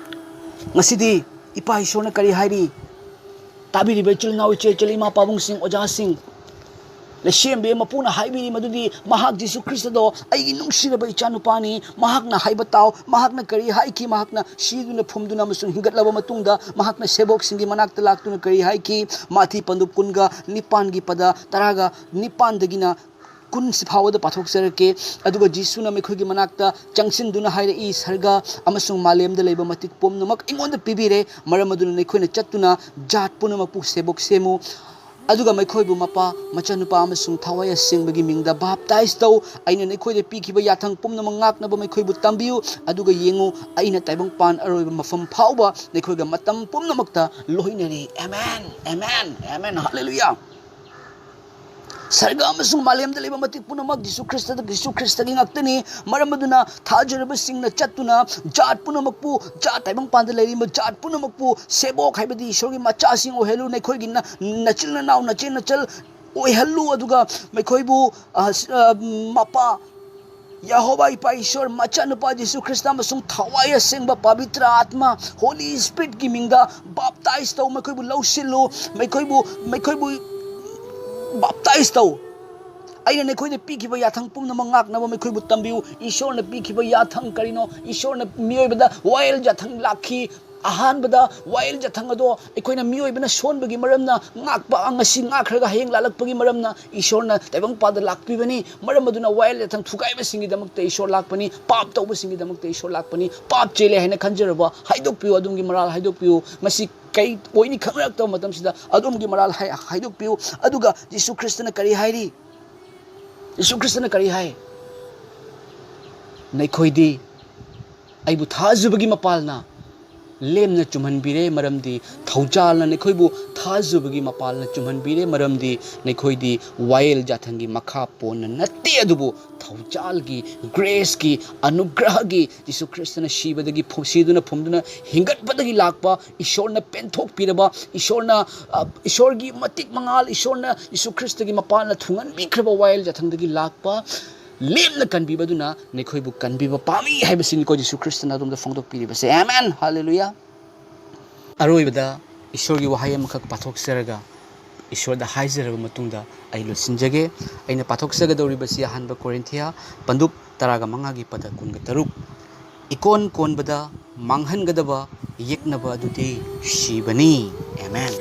ꯉꯁꯤꯗꯤ ꯏꯄꯥ ꯏꯁꯣꯔꯅ ꯀꯔꯤ ꯍꯥꯏꯔꯤ? ꯇꯥꯕꯤꯔꯤꯕ ꯏꯆꯤꯜ ꯏꯅꯥꯎ, ꯏꯆꯦ ꯏꯆꯜ, ꯏꯃꯥ ꯄꯥꯕꯨꯡꯁꯤꯡ, ꯑꯣꯖꯥꯁꯤꯡ, ꯂꯩꯁꯦꯝꯕꯤ ꯃꯄꯨꯅ ꯍꯥꯏꯕꯤꯔꯤ ꯃꯗꯨꯗꯤ ꯃꯍꯥꯛ ꯖꯤꯁꯨ ꯈ꯭ꯔꯤꯁꯇꯗꯣ ꯑꯩꯒꯤ ꯅꯨꯡꯁꯤꯔꯕ ꯏꯆꯥꯅꯨꯄꯥꯅꯤ, ꯃꯍꯥꯛꯅ ꯍꯥꯏꯕ ꯇꯥꯎ, ꯃꯍꯥꯛꯅ ꯀꯔꯤ ꯍꯥꯏꯈꯤ, ꯃꯍꯥꯛꯅ ꯁꯤꯗꯨꯅ ꯐꯨꯝꯗꯨꯅ ꯑꯃꯁꯨꯡ ꯍꯤꯡꯒꯠꯂꯕ ꯃꯇꯨꯡꯗ ꯃꯍꯥꯛꯅ ꯁꯦꯕꯣꯛꯁꯤꯡꯒꯤ ꯃꯅꯥꯛꯇ ꯂꯥꯛꯇꯨꯅ ꯀꯔꯤ ꯍꯥꯏꯈꯤ? ꯃꯥꯊꯤ ꯄꯟꯗꯨꯞ ꯀꯨꯟꯒ ꯅꯤꯄꯥꯟꯒꯤ ꯄꯗ ꯇꯔꯥꯒ ꯅꯤꯄꯥꯟꯗꯒꯤꯅ ꯀꯨꯟ ꯐꯥꯎꯕꯗ ꯄꯥꯊꯣꯛꯆꯔꯛꯀꯦ꯫ ꯑꯗꯨꯒ ꯖꯤꯁꯨꯅ ꯃꯈꯣꯏꯒꯤ ꯃꯅꯥꯛꯇ ꯆꯪꯁꯤꯟꯗꯨꯅ ꯍꯥꯏꯔꯛꯏ, "ꯁꯔꯒ ꯑꯃꯁꯨꯡ ꯃꯥꯂꯦꯝꯗ ꯂꯩꯕ ꯃꯇꯤꯛ ꯄꯨꯝꯅꯃꯛ ꯑꯩꯉꯣꯟꯗ ꯄꯤꯕꯤꯔꯦ, ꯃꯔꯝ ꯑꯗꯨꯅ ꯅꯈꯣꯏꯅ ꯆꯠꯇꯨꯅ ꯖꯥꯠ ꯄꯨꯝꯅꯃꯛꯄꯨ ꯁꯦꯕꯣꯛ ꯁꯦꯝꯃꯨ, ꯑꯗꯨꯒ ꯃꯈꯣꯏꯕꯨ ꯃꯄꯥ, ꯃꯆꯥꯅꯨꯄꯥ ꯑꯃꯁꯨꯡ ꯊꯋꯥꯏ ꯑꯁꯦꯡꯕꯒꯤ ꯃꯤꯡꯗ ꯕꯥꯞꯇꯥꯏꯖ ꯇꯧ꯫ ꯑꯩꯅ ꯅꯈꯣꯏꯗ ꯄꯤꯈꯤꯕ ꯌꯥꯊꯪ ꯄꯨꯝꯅꯃꯛ ꯉꯥꯛꯅꯕ ꯃꯈꯣꯏꯕꯨ ꯇꯝꯕꯤꯌꯨ, ꯑꯗꯨꯒ ꯌꯦꯡꯉꯨ, ꯑꯩꯅ ꯇꯥꯏꯕꯪꯄꯥꯟ ꯑꯔꯣꯏꯕ ꯃꯐꯝ ꯐꯥꯎꯕ ꯅꯈꯣꯏꯒ ꯃꯇꯝ ꯄꯨꯝꯅꯃꯛꯇ ꯂꯣꯏꯅꯔꯤ"꯫ ꯑꯦꯃꯦꯟ, ꯑꯦꯃꯦꯟ, ꯑꯦꯃꯦꯟ, ꯍꯜꯂꯦꯂꯨꯌꯥ꯫ ꯁꯔꯒ ꯑꯃꯁꯨꯡ ꯃꯥꯂꯦꯝꯗ ꯂꯩꯕ ꯃꯇꯤꯛ ꯄꯨꯝꯅꯃꯛ ꯖꯤꯁꯨ ꯈ꯭ꯔꯤꯁꯇꯗ, ꯖꯤꯁꯨ ꯈ꯭ꯔꯤꯁꯇꯒꯤ ꯉꯥꯛꯇꯅꯤ꯫ ꯃꯔꯝ ꯑꯗꯨꯅ ꯊꯥꯖꯔꯕꯁꯤꯡꯅ ꯆꯠꯇꯨꯅ ꯖꯥꯠ ꯄꯨꯝꯅꯃꯛꯄꯨ, ꯖꯥꯠ ꯇꯥꯏꯕꯪꯄꯥꯟꯗ ꯂꯩꯔꯤꯕ ꯖꯥꯠ ꯄꯨꯝꯅꯃꯛꯄꯨ ꯁꯦꯕꯣꯛ ꯍꯥꯏꯕꯗꯤ ꯏꯁꯣꯔꯒꯤ ꯃꯆꯥꯁꯤꯡ ꯑꯣꯏꯍꯜꯂꯨ꯫ ꯅꯈꯣꯏꯒꯤ ꯅ-, ꯅꯆꯤꯜ ꯅꯅꯥꯎ, ꯅꯆꯦ ꯅꯆꯜ ꯑꯣꯏꯍꯜꯂꯨ꯫ ꯑꯗꯨꯒ ꯃꯈꯣꯏꯕꯨ, ꯑ, ꯁ-, ꯑ, ꯃꯄꯥ ꯌꯦꯍꯣꯋꯥ ꯏꯄꯥ ꯏꯁꯣꯔ, ꯃꯆꯥꯅꯨꯄꯥ ꯖꯤꯁꯨ ꯈ꯭ꯔꯤꯁꯇ ꯑꯃꯁꯨꯡ ꯊꯋꯥꯏ ꯑꯁꯦꯡꯕ ꯄꯕꯤꯇ꯭ꯔ ꯑꯥꯠꯃ, ꯍꯣꯂꯤ ꯁ꯭ꯄꯤꯔꯤꯠꯀꯤ ꯃꯤꯡꯗ ꯕꯥꯞꯇꯥꯏꯖ ꯇꯧ꯫ ꯃꯈꯣꯏꯕꯨ ꯂꯧꯁꯤꯜꯂꯨ꯫ ꯃꯈꯣꯏꯕꯨ, ꯃꯈꯣꯏꯕꯨ ꯕꯥꯞꯇꯥꯏꯖ ꯇꯧ꯫ ꯑꯩꯅ ꯅꯈꯣꯏꯗ ꯄꯤꯈꯤꯕ ꯌꯥꯊꯪ ꯄꯨꯝꯅꯃꯛ ꯉꯥꯛꯅꯕ ꯃꯈꯣꯏꯕꯨ ꯇꯝꯕꯤꯌꯨ꯫ ꯏꯁꯣꯔꯅ ꯄꯤꯈꯤꯕ ꯌꯥꯊꯪ ꯀꯔꯤꯅꯣ? ꯏꯁꯣꯔꯅ ꯃꯤꯑꯣꯏꯕꯗ ꯋꯥꯌꯦꯜ ꯌꯥꯊꯪ ꯂꯥꯛꯈꯤ꯫ ꯑꯍꯥꯟꯕꯗ ꯋꯥꯌꯦꯜ ꯌꯥꯊꯪ ꯑꯗꯣ ꯑꯩꯈꯣꯏꯅ ꯃꯤꯑꯣꯏꯕꯅ ꯁꯣꯟꯕꯒꯤ ꯃꯔꯝꯅ ꯉꯥꯛꯄ, ꯉꯁꯤ ꯉꯥꯛꯈ꯭ꯔꯒ ꯍꯌꯦꯡ ꯂꯥꯜꯂꯛꯄꯒꯤ ꯃꯔꯝꯅ ꯏꯁꯣꯔꯅ ꯇꯥꯏꯕꯪꯄꯥꯟꯗ ꯂꯥꯛꯄꯤꯕꯅꯤ꯫ ꯃꯔꯝ ꯑꯗꯨꯅ ꯋꯥꯌꯦꯜ ꯌꯥꯊꯪ ꯊꯨꯒꯥꯏꯕꯁꯤꯡꯒꯤꯗꯃꯛꯇ ꯏꯁꯣꯔ ꯂꯥꯛꯄꯅꯤ, ꯄꯥꯞ ꯇꯧꯕꯁꯤꯡꯒꯤꯗꯃꯛꯇ ꯏꯁꯣꯔ ꯂꯥꯛꯄꯅꯤ꯫ ꯄꯥꯞ ꯆꯦꯜꯂꯦ ꯍꯥꯏꯅ ꯈꯟꯖꯔꯕ, ꯍꯥꯏꯗꯣꯛꯄꯤꯌꯨ, ꯑꯗꯣꯝꯒꯤ ꯃꯔꯥꯜ ꯍꯥꯏꯗꯣꯛꯄꯤꯌꯨ꯫ ꯉꯁꯤ ꯀꯩ ꯑꯣꯏꯅꯤ ꯈꯪꯅꯔꯛꯇꯕ ꯃꯇꯝꯁꯤꯗ ꯑꯗꯣꯝꯒꯤ ꯃꯔꯥꯜ ꯍꯥꯏ-, ꯍꯥꯏꯗꯣꯛꯄꯤꯌꯨ꯫ ꯑꯗꯨꯒ ꯖꯤꯁꯨ ꯈ꯭ꯔꯤꯁꯇꯅ ꯀꯔꯤ ꯍꯥꯏꯔꯤ? ꯖꯤꯁꯨ ꯈ꯭ꯔꯤꯁꯇꯅ ꯀꯔꯤ ꯍꯥꯏ? ꯅꯈꯣꯏꯗꯤ ꯑꯩꯕꯨ ꯊꯥꯖꯕꯒꯤ ꯃꯄꯥꯜꯅ ꯂꯦꯝꯅ ꯆꯨꯝꯍꯟꯕꯤꯔꯦ, ꯃꯔꯝꯗꯤ ꯊꯧꯖꯥꯜꯅ ꯅꯈꯣꯏꯕꯨ ꯊꯥꯖꯕꯒꯤ ꯃꯄꯥꯜꯅ ꯆꯨꯝꯍꯟꯕꯤꯔꯦ, ꯃꯔꯝꯗꯤ ꯅꯈꯣꯏꯗꯤ ꯋꯥꯌꯦꯜ ꯌꯥꯊꯪꯒꯤ ꯃꯈꯥ ꯄꯣꯟꯅ ꯅꯠꯇꯦ, ꯑꯗꯨꯕꯨ ꯊꯧꯖꯥꯜꯒꯤ, ꯒ꯭ꯔꯦꯁꯀꯤ, ꯑꯅꯨꯒ꯭ꯔꯍꯒꯤ, ꯖꯤꯁꯨ ꯈ꯭ꯔꯤꯁꯇꯅ ꯁꯤꯕꯗꯒꯤ ꯐꯨ-, ꯁꯤꯗꯨꯅ ꯐꯨꯝꯗꯨꯅ ꯍꯤꯡꯒꯠꯄꯗꯒꯤ ꯂꯥꯛꯄ, ꯏꯁꯣꯔꯅ ꯄꯦꯟꯊꯣꯛꯄꯤꯔꯕ, ꯏꯁꯣꯔꯅ, ꯑ, ꯏꯁꯣꯔꯒꯤ ꯃꯇꯤꯛ ꯃꯉꯥꯜ, ꯏꯁꯣꯔꯅ ꯖꯤꯁꯨ ꯈ꯭ꯔꯤꯁꯇꯒꯤ ꯃꯄꯥꯟꯅ ꯊꯨꯡꯍꯟꯕꯤꯈ꯭ꯔꯕ ꯋꯥꯌꯦꯜ ꯌꯥꯊꯪꯗꯒꯤ ꯂꯥꯛꯄ ꯂꯦꯝꯅ ꯀꯟꯕꯤꯕꯗꯨꯅ ꯅꯈꯣꯏꯕꯨ ꯀꯟꯕꯤꯕ ꯄꯥꯝꯃꯤ ꯍꯥꯏꯕꯁꯤꯅꯤꯀꯣ ꯖꯤꯁꯨ ꯈ꯭ꯔꯤꯁꯇꯅ ꯑꯗꯣꯝꯗ ꯐꯣꯡꯗꯣꯛꯄꯤꯔꯤꯕꯁꯦ꯫ ꯑꯃꯦꯟ꯫ ꯍꯥꯂꯦꯂꯨꯌꯥ꯫ ꯑꯔꯣꯏꯕꯗ ꯏꯁꯣꯔꯒꯤ ꯋꯥꯍꯩ ꯑꯃꯈꯛ ꯄꯥꯊꯣꯛꯆꯔꯒ ꯏꯁꯣꯔꯗ ꯍꯥꯏꯖꯔꯕ ꯃꯇꯨꯡꯗ ꯑꯩ ꯂꯣꯏꯁꯤꯟꯖꯒꯦ꯫ ꯑꯩꯅ ꯄꯥꯊꯣꯛꯆꯒꯗꯧꯔꯤꯕꯁꯤ ꯑꯍꯥꯟꯕ ꯀꯣꯔꯤꯟꯊꯤꯌꯥ ꯄꯟꯗꯨꯞ ꯇꯔꯥꯒ ꯃꯉꯥꯒꯤ ꯄꯗ ꯀꯨꯟꯒ ꯇꯔꯨꯛ꯫ ꯏꯀꯣꯟ ꯀꯣꯟꯕꯗ ꯃꯥꯡꯍꯟꯒꯗꯕ ꯌꯦꯛꯅꯕ ꯑꯗꯨꯗꯤ ꯁꯤꯕꯅꯤ꯫ ꯑꯦꯃꯦꯟ꯫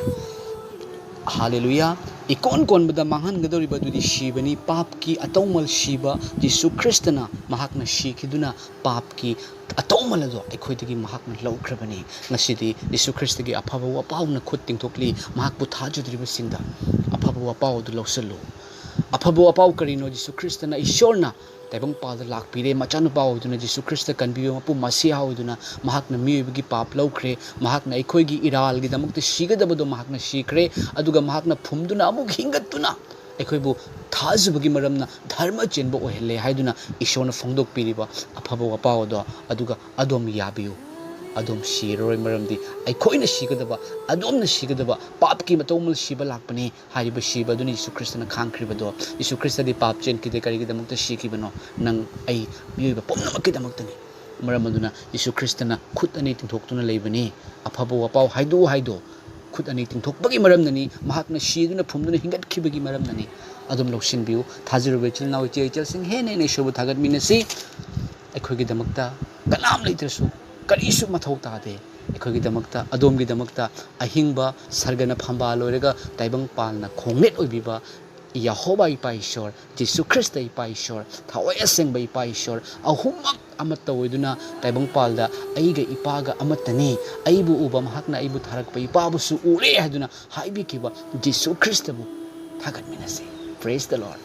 ꯍꯥꯂꯦꯂꯨꯌꯥ꯫ ꯏꯀꯣꯟ ꯀꯣꯟꯕꯗ ꯃꯥꯡꯍꯟꯒꯗꯧꯔꯤꯕ ꯑꯗꯨꯗꯤ ꯁꯤꯕꯅꯤ꯫ ꯄꯥꯞꯀꯤ ꯑꯇꯧꯃꯜ ꯁꯤꯕ ꯖꯤꯁꯨ ꯈ꯭ꯔꯤꯁꯇꯅ ꯃꯍꯥꯛꯅ ꯁꯤꯈꯤꯗꯨꯅ ꯄꯥꯞꯀꯤ ꯑꯇꯧꯃꯜ ꯑꯗꯣ ꯑꯩꯈꯣꯏꯗꯒꯤ ꯃꯍꯥꯛꯅ ꯂꯧꯈ꯭ꯔꯕꯅꯤ꯫ ꯉꯁꯤꯗꯤ ꯖꯤꯁꯨ ꯈ꯭ꯔꯤꯁꯇꯒꯤ ꯑꯐꯕ ꯋꯥꯄꯥꯎꯅ ꯈꯨꯠ ꯇꯤꯡꯊꯣꯛꯂꯤ꯫ ꯃꯍꯥꯛꯄꯨ ꯊꯥꯖꯗ꯭ꯔꯤꯕꯁꯤꯡꯗ ꯑꯐꯕ ꯋꯥꯄꯥꯎ ꯑꯗꯨ ꯂꯧꯁꯤꯜꯂꯨ꯫ ꯑꯐꯕ ꯋꯥꯄꯥꯎ ꯀꯔꯤꯅꯣ? ꯖꯤꯁꯨ ꯈ꯭ꯔꯤꯁꯇꯅ ꯏꯁꯣꯔꯅ ꯇꯥꯏꯕꯪꯄꯥꯜꯗ ꯂꯥꯛꯄꯤꯔꯦ꯫ ꯃꯆꯥꯅꯨꯄꯥ ꯑꯣꯏꯗꯨꯅ ꯖꯤꯁꯨ ꯈ꯭ꯔꯤꯁꯇ ꯀꯟꯕꯤꯕ ꯃꯄꯨ ꯃꯁꯤꯍꯥ ꯑꯣꯏꯗꯨꯅ ꯃꯍꯥꯛꯅ ꯃꯤꯑꯣꯏꯕꯒꯤ ꯄꯥꯞ ꯂꯧꯈ꯭ꯔꯦ꯫ ꯃꯍꯥꯛꯅ ꯑꯩꯈꯣꯏꯒꯤ ꯏꯔꯥꯜꯒꯤꯗꯃꯛꯇ ꯁꯤꯒꯗꯕꯗꯣ ꯃꯍꯥꯛꯅ ꯁꯤꯈ꯭ꯔꯦ꯫ ꯑꯗꯨꯒ ꯃꯍꯥꯛꯅ ꯐꯨꯝꯗꯨꯅ ꯑꯃꯨꯛ ꯍꯤꯡꯒꯠꯇꯨꯅ ꯑꯩꯈꯣꯏꯕꯨ ꯊꯥꯖꯕꯒꯤ ꯃꯔꯝꯅ ꯙꯔꯃ ꯆꯦꯟꯕ ꯑꯣꯏꯍꯜꯂꯦ ꯍꯥꯏꯗꯨꯅ ꯏꯁꯣꯔꯅ ꯐꯣꯡꯗꯣꯛꯄꯤꯔꯤꯕ ꯑꯐꯕ ꯋꯥꯄꯥꯎ ꯑꯗꯣ, ꯑꯗꯨꯒ ꯑꯗꯣꯝ ꯌꯥꯕꯤꯌꯨ꯫ ꯑꯗꯣꯝ ꯁꯤꯔꯔꯣꯏ, ꯃꯔꯝꯗꯤ ꯑꯩꯈꯣꯏꯅ ꯁꯤꯒꯗꯕ, ꯑꯗꯣꯝꯅ ꯁꯤꯒꯗꯕ, ꯄꯥꯞꯀꯤ ꯃꯇꯧ ꯑꯃ ꯁꯤꯕ ꯂꯥꯛꯄꯅꯤ꯫ ꯍꯥꯏꯔꯤꯕ ꯁꯤꯕ ꯑꯗꯨꯅ ꯌꯤꯁꯨ ꯈ꯭ꯔꯤꯁꯇꯅ ꯈꯥꯡꯈ꯭ꯔꯤꯕꯗꯣ꯫ ꯌꯤꯁꯨ ꯈ꯭ꯔꯤꯁꯇꯗꯤ ꯄꯥꯞ ꯆꯦꯟꯈꯤꯗꯦ꯫ ꯀꯔꯤꯒꯤꯗꯃꯛꯇ ꯁꯤꯈꯤꯕꯅꯣ? ꯅꯪ, ꯑꯩ, ꯃꯤꯑꯣꯏꯕ ꯄꯨꯝꯅꯃꯛꯀꯤꯗꯃꯛꯇꯅꯤ꯫ ꯃꯔꯝ ꯑꯗꯨꯅ ꯌꯤꯁꯨ ꯈ꯭ꯔꯤꯁꯇꯅ ꯈꯨꯠ ꯑꯅꯤ ꯇꯤꯡꯊꯣꯛꯇꯨꯅ ꯂꯩꯕꯅꯤ꯫ ꯑꯐꯕ ꯋꯥꯄꯥꯎ ꯍꯥꯏꯗꯣꯛꯎ ꯍꯥꯏꯗꯣ ꯈꯨꯠ ꯑꯅꯤ ꯇꯤꯡꯊꯣꯛꯄꯒꯤ ꯃꯔꯝꯅꯅꯤ꯫ ꯃꯍꯥꯛꯅ ꯁꯤꯗꯨꯅ ꯐꯨꯝꯗꯨꯅ ꯍꯤꯡꯒꯠꯈꯤꯕꯒꯤ ꯃꯔꯝꯅꯅꯤ꯫ ꯑꯗꯨꯝ ꯂꯧꯁꯤꯟꯕꯤꯌꯨ꯫ ꯊꯥꯖꯔꯨꯕ ꯏꯆꯤꯜ ꯏꯅꯥꯎ, ꯏꯆꯦ ꯏꯆꯜꯁꯤꯡ, ꯍꯦꯟꯅ ꯍꯦꯟꯅ ꯏꯁꯣꯔꯕꯨ ꯊꯥꯒꯠꯃꯤꯟꯅꯁꯤ꯫ ꯑꯩꯈꯣꯏꯒꯤꯗꯃꯛꯇ ꯀꯅꯥꯝ ꯂꯩꯇ꯭ꯔꯁꯨ, ꯀꯔꯤꯁꯨ ꯃꯊꯧ ꯇꯥꯗꯦ꯫ ꯑꯩꯈꯣꯏꯒꯤꯗꯃꯛꯇ, ꯑꯗꯣꯝꯒꯤꯗꯃꯛꯇ ꯑꯍꯤꯡꯕ ꯁꯔꯒꯅ ꯐꯝꯕꯥꯜ ꯑꯣꯏꯔꯒ ꯇꯥꯏꯕꯪꯄꯥꯜꯅ ꯈꯣꯡꯅꯦꯠ ꯑꯣꯏꯕꯤꯕ ꯌꯦꯍꯣꯋꯥ ꯏꯄꯥ ꯏꯁꯣꯔ, ꯖꯤꯁꯨ ꯈ꯭ꯔꯤꯁꯇ ꯏꯄꯥ ꯏꯁꯣꯔ, ꯊꯋꯥꯏ ꯑꯁꯦꯡꯕ ꯏꯄꯥ ꯏꯁꯣꯔ, ꯑꯍꯨꯝꯃꯛ ꯑꯃꯠꯇ ꯑꯣꯏꯗꯨꯅ ꯇꯥꯏꯕꯪꯄꯥꯜꯗ ꯑꯩꯒ ꯏꯄꯥꯒ ꯑꯃꯠꯇꯅꯤ, ꯑꯩꯕꯨ ꯎꯕ ꯃꯍꯥꯛꯅ ꯑꯩꯕꯨ ꯊꯥꯔꯛꯄ ꯏꯄꯥꯕꯨꯁꯨ ꯎꯔꯦ ꯍꯥꯏꯗꯨꯅ ꯍꯥꯏꯕꯤꯈꯤꯕ ꯖꯤꯁꯨ ꯈ꯭ꯔꯤꯁꯇꯕꯨ ꯊꯥꯒꯠꯃꯤꯟꯅꯁꯤ꯫ Praise the Lord꯫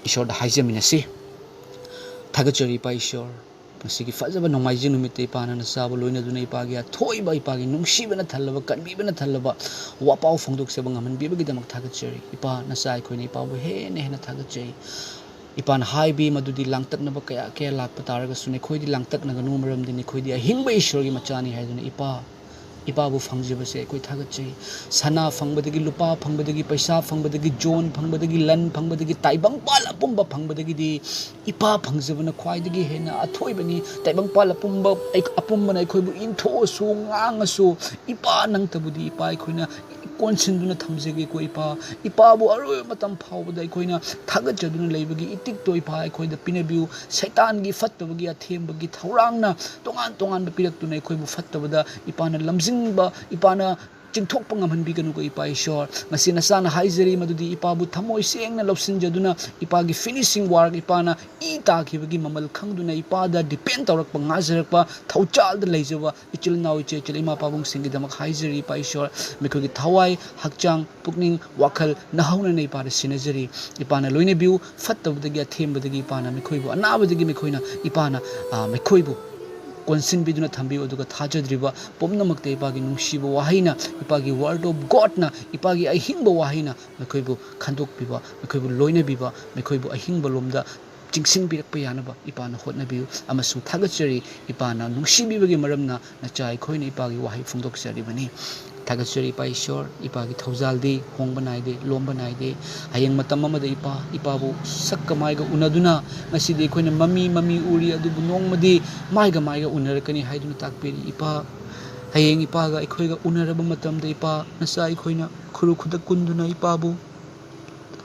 ꯏꯁꯣꯔꯗ ꯍꯥꯏꯖꯃꯤꯟꯅꯁꯤ꯫ ꯊꯥꯒꯠꯆꯔꯤ ꯏꯄꯥ ꯏꯁꯣꯔ, ꯉꯁꯤꯒꯤ ꯐꯖꯕ ꯅꯣꯡꯃꯥꯏꯖꯤꯡ ꯅꯨꯃꯤꯠꯇ ꯏꯄꯥꯅ ꯅꯆꯥꯕꯨ ꯂꯣꯏꯅꯗꯨꯅ ꯏꯄꯥꯒꯤ ꯑꯊꯣꯏꯕ, ꯏꯄꯥꯒꯤ ꯅꯨꯡꯁꯤꯕꯅ ꯊꯜꯂꯕ, ꯀꯟꯕꯤꯕꯅ ꯊꯜꯂꯕ ꯋꯥꯄꯥꯎ ꯐꯣꯡꯗꯣꯛꯆꯕ ꯉꯝꯍꯟꯕꯤꯕꯒꯤꯗꯃꯛ ꯊꯥꯒꯠꯆꯔꯤ꯫ ꯏꯄꯥ, ꯅꯆꯥ ꯑꯩꯈꯣꯏꯅ ꯏꯄꯥꯕꯨ ꯍꯦꯟꯅ ꯍꯦꯟꯅ ꯊꯥꯒꯠꯆꯩ꯫ ꯏꯄꯥꯅ ꯍꯥꯏꯕꯤ ꯃꯗꯨꯗꯤ ꯂꯥꯡꯇꯛꯅꯕ ꯀꯌꯥ ꯀꯌꯥ ꯂꯥꯛꯄ ꯇꯥꯔꯒꯁꯨ ꯅꯈꯣꯏꯗꯤ ꯂꯥꯡꯇꯛꯅꯒꯅꯨ, ꯃꯔꯝꯗꯤ ꯅꯈꯣꯏꯗꯤ ꯑꯍꯤꯡꯕ ꯏꯁꯣꯔꯒꯤ ꯃꯆꯥꯅꯤ ꯍꯥꯏꯗꯨꯅ ꯏꯄꯥ, ꯏꯄꯥꯕꯨ ꯐꯪꯖꯕꯁꯦ ꯑꯩꯈꯣꯏ ꯊꯥꯒꯠꯆꯩ꯫ ꯁꯅꯥ ꯐꯪꯕꯗꯒꯤ, ꯂꯨꯄꯥ ꯐꯪꯕꯗꯒꯤ, ꯄꯩꯁꯥ ꯐꯪꯕꯗꯒꯤ, ꯖꯣꯟ ꯐꯪꯕꯗꯒꯤ, ꯂꯟ ꯐꯪꯕꯗꯒꯤ, ꯇꯥꯏꯕꯪꯄꯥꯜ ꯑꯄꯨꯝꯕ ꯐꯪꯕꯗꯒꯤꯗꯤ ꯏꯄꯥ ꯐꯪꯖꯕꯅ ꯈ꯭ꯋꯥꯏꯗꯒꯤ ꯍꯦꯟꯅ ꯑꯊꯣꯏꯕꯅꯤ꯫ ꯇꯥꯏꯕꯪꯄꯥꯜ ꯑꯄꯨꯝꯕ, ꯑꯩ-, ꯑꯄꯨꯝꯕꯅ ꯑꯩꯈꯣꯏꯕꯨ ꯏꯟꯊꯣꯛꯑꯁꯨ, ꯉꯥꯡꯉꯁꯨ, ꯏꯄꯥ ꯅꯪꯇꯕꯨꯗꯤ ꯏꯄꯥ ꯑꯩꯈꯣꯏꯅ ꯀꯣꯟꯁꯤꯟꯗꯨꯅ ꯊꯝꯖꯒꯦꯀꯣ ꯏꯄꯥ꯫ ꯏꯄꯥꯕꯨ ꯑꯔꯣꯏꯕ ꯃꯇꯝ ꯐꯥꯎꯕꯗ ꯑꯩꯈꯣꯏꯅ ꯊꯥꯒꯠꯆꯗꯨꯅ ꯂꯩꯕꯒꯤ ꯏꯇꯤꯛꯇꯣ ꯏꯄꯥ ꯑꯩꯈꯣꯏꯗ ꯄꯤꯅꯕꯤꯌꯨ꯫ ꯁꯩꯇꯥꯟꯒꯤ ꯐꯠꯇꯕꯒꯤ ꯑꯊꯦꯝꯕꯒꯤ ꯊꯧꯔꯥꯡꯅ ꯇꯣꯉꯥꯟ ꯇꯣꯉꯥꯟꯕ ꯄꯤꯔꯛꯇꯨꯅ ꯑꯩꯈꯣꯏꯕꯨ ꯐꯠꯇꯕꯗ ꯏꯄꯥꯅ ꯂꯝꯖꯤꯡꯕ, ꯏꯄꯥꯅ ꯆꯤꯡꯊꯣꯛꯄ ꯉꯝꯍꯟꯕꯤꯒꯅꯨꯀꯣ ꯏꯄꯥ ꯏꯁꯣꯔ꯫ ꯉꯁꯤ ꯅꯆꯥꯅ ꯍꯥꯏꯖꯔꯤ ꯃꯗꯨꯗꯤ ꯏꯄꯥꯕꯨ ꯊꯃꯣꯏ ꯁꯦꯡꯅ ꯂꯧꯁꯤꯟꯖꯗꯨꯅ ꯏꯄꯥꯒꯤ finishing work, ꯏꯄꯥꯅ ꯏ ꯇꯥꯈꯤꯕꯒꯤ ꯃꯃꯜ ꯈꯪꯗꯨꯅ ꯏꯄꯥꯗ depend ꯇꯧꯔꯛꯄ, ꯉꯥꯖꯔꯛꯄ, ꯊꯧꯖꯥꯜꯗ ꯂꯩꯖꯕ ꯏꯆꯤꯜ ꯏꯅꯥꯎ, ꯏꯆꯦ ꯏꯆꯜ, ꯏꯃꯥ ꯄꯥꯕꯨꯡꯁꯤꯡꯒꯤꯗꯃꯛ ꯍꯥꯏꯖꯔꯤ ꯏꯄꯥ ꯏꯁꯣꯔ꯫ ꯃꯈꯣꯏꯒꯤ ꯊꯋꯥꯏ, ꯍꯛꯆꯥꯡ, ꯄꯨꯛꯅꯤꯡ, ꯋꯥꯈꯜ ꯅꯍꯧꯅꯅ ꯏꯄꯥꯗ ꯁꯤꯟꯅꯖꯔꯤ꯫ ꯏꯄꯥꯅ ꯂꯣꯏꯅꯕꯤꯌꯨ, ꯐꯠꯇꯕꯗꯒꯤ, ꯑꯊꯦꯝꯕꯗꯒꯤ ꯏꯄꯥꯅ ꯃꯈꯣꯏꯕꯨ, ꯑꯅꯥꯕꯗꯒꯤ ꯃꯈꯣꯏꯅ ꯏꯄꯥꯅ, ꯑ, ꯃꯈꯣꯏꯕꯨ ꯀꯣꯟꯁꯤꯟꯕꯤꯗꯨꯅ ꯊꯝꯕꯤꯌꯨ꯫ ꯑꯗꯨꯒ ꯊꯥꯖꯗ꯭ꯔꯤꯕ ꯄꯨꯝꯅꯃꯛꯇ ꯏꯄꯥꯒꯤ ꯅꯨꯡꯁꯤꯕ ꯋꯥꯍꯩꯅ, ꯏꯄꯥꯒꯤ word of Godꯅ, ꯏꯄꯥꯒꯤ ꯑꯍꯤꯡꯕ ꯋꯥꯍꯩꯅ ꯃꯈꯣꯏꯕꯨ ꯈꯟꯗꯣꯛꯄꯤꯕ, ꯃꯈꯣꯏꯕꯨ ꯂꯣꯏꯅꯕꯤꯕ, ꯃꯈꯣꯏꯕꯨ ꯑꯍꯤꯡꯕ ꯂꯣꯝꯗ ꯆꯤꯡꯁꯤꯟꯕꯤꯔꯛꯄ ꯌꯥꯅꯕ ꯏꯄꯥꯅ ꯍꯣꯠꯅꯕꯤꯌꯨ꯫ ꯑꯃꯁꯨꯡ ꯊꯥꯒꯠꯆꯔꯤ, ꯏꯄꯥꯅ ꯅꯨꯡꯁꯤꯕꯤꯕꯒꯤ ꯃꯔꯝꯅ ꯅꯆꯥ ꯑꯩꯈꯣꯏꯅ ꯏꯄꯥꯒꯤ ꯋꯥꯍꯩ ꯐꯣꯡꯗꯣꯛꯆꯔꯤꯕꯅꯤ꯫ ꯊꯥꯒꯠꯆꯔꯤ ꯏꯄꯥ ꯏꯁꯣꯔ, ꯏꯄꯥꯒꯤ ꯊꯧꯖꯥꯜꯗꯤ ꯍꯣꯡꯕ ꯅꯥꯏꯗꯦ, ꯂꯣꯝꯕ ꯅꯥꯏꯗꯦ꯫ ꯍꯌꯦꯡ ꯃꯇꯝ ꯑꯃꯗ ꯏꯄꯥ, ꯏꯄꯥꯕꯨ ꯁꯛꯀ ꯃꯥꯏꯒ ꯎꯅꯗꯨꯅ, ꯉꯁꯤꯗꯤ ꯑꯩꯈꯣꯏꯅ ꯃꯃꯤ ꯃꯃꯤ ꯎꯔꯤ, ꯑꯗꯨꯕꯨ ꯅꯣꯡꯃꯗꯤ ꯃꯥꯏꯒ ꯃꯥꯏꯒ ꯎꯅꯔꯛꯀꯅꯤ ꯍꯥꯏꯗꯨꯅ ꯇꯥꯛꯄꯤꯔꯤ ꯏꯄꯥ꯫ ꯍꯌꯦꯡ ꯏꯄꯥꯒ ꯑꯩꯈꯣꯏꯒ ꯎꯅꯔꯕ ꯃꯇꯝꯗ ꯏꯄꯥ, ꯅꯆꯥ ꯑꯩꯈꯣꯏꯅ ꯈꯨꯔꯨ ꯈꯨꯗꯛ ꯀꯨꯟꯗꯨꯅ ꯏꯄꯥꯕꯨ,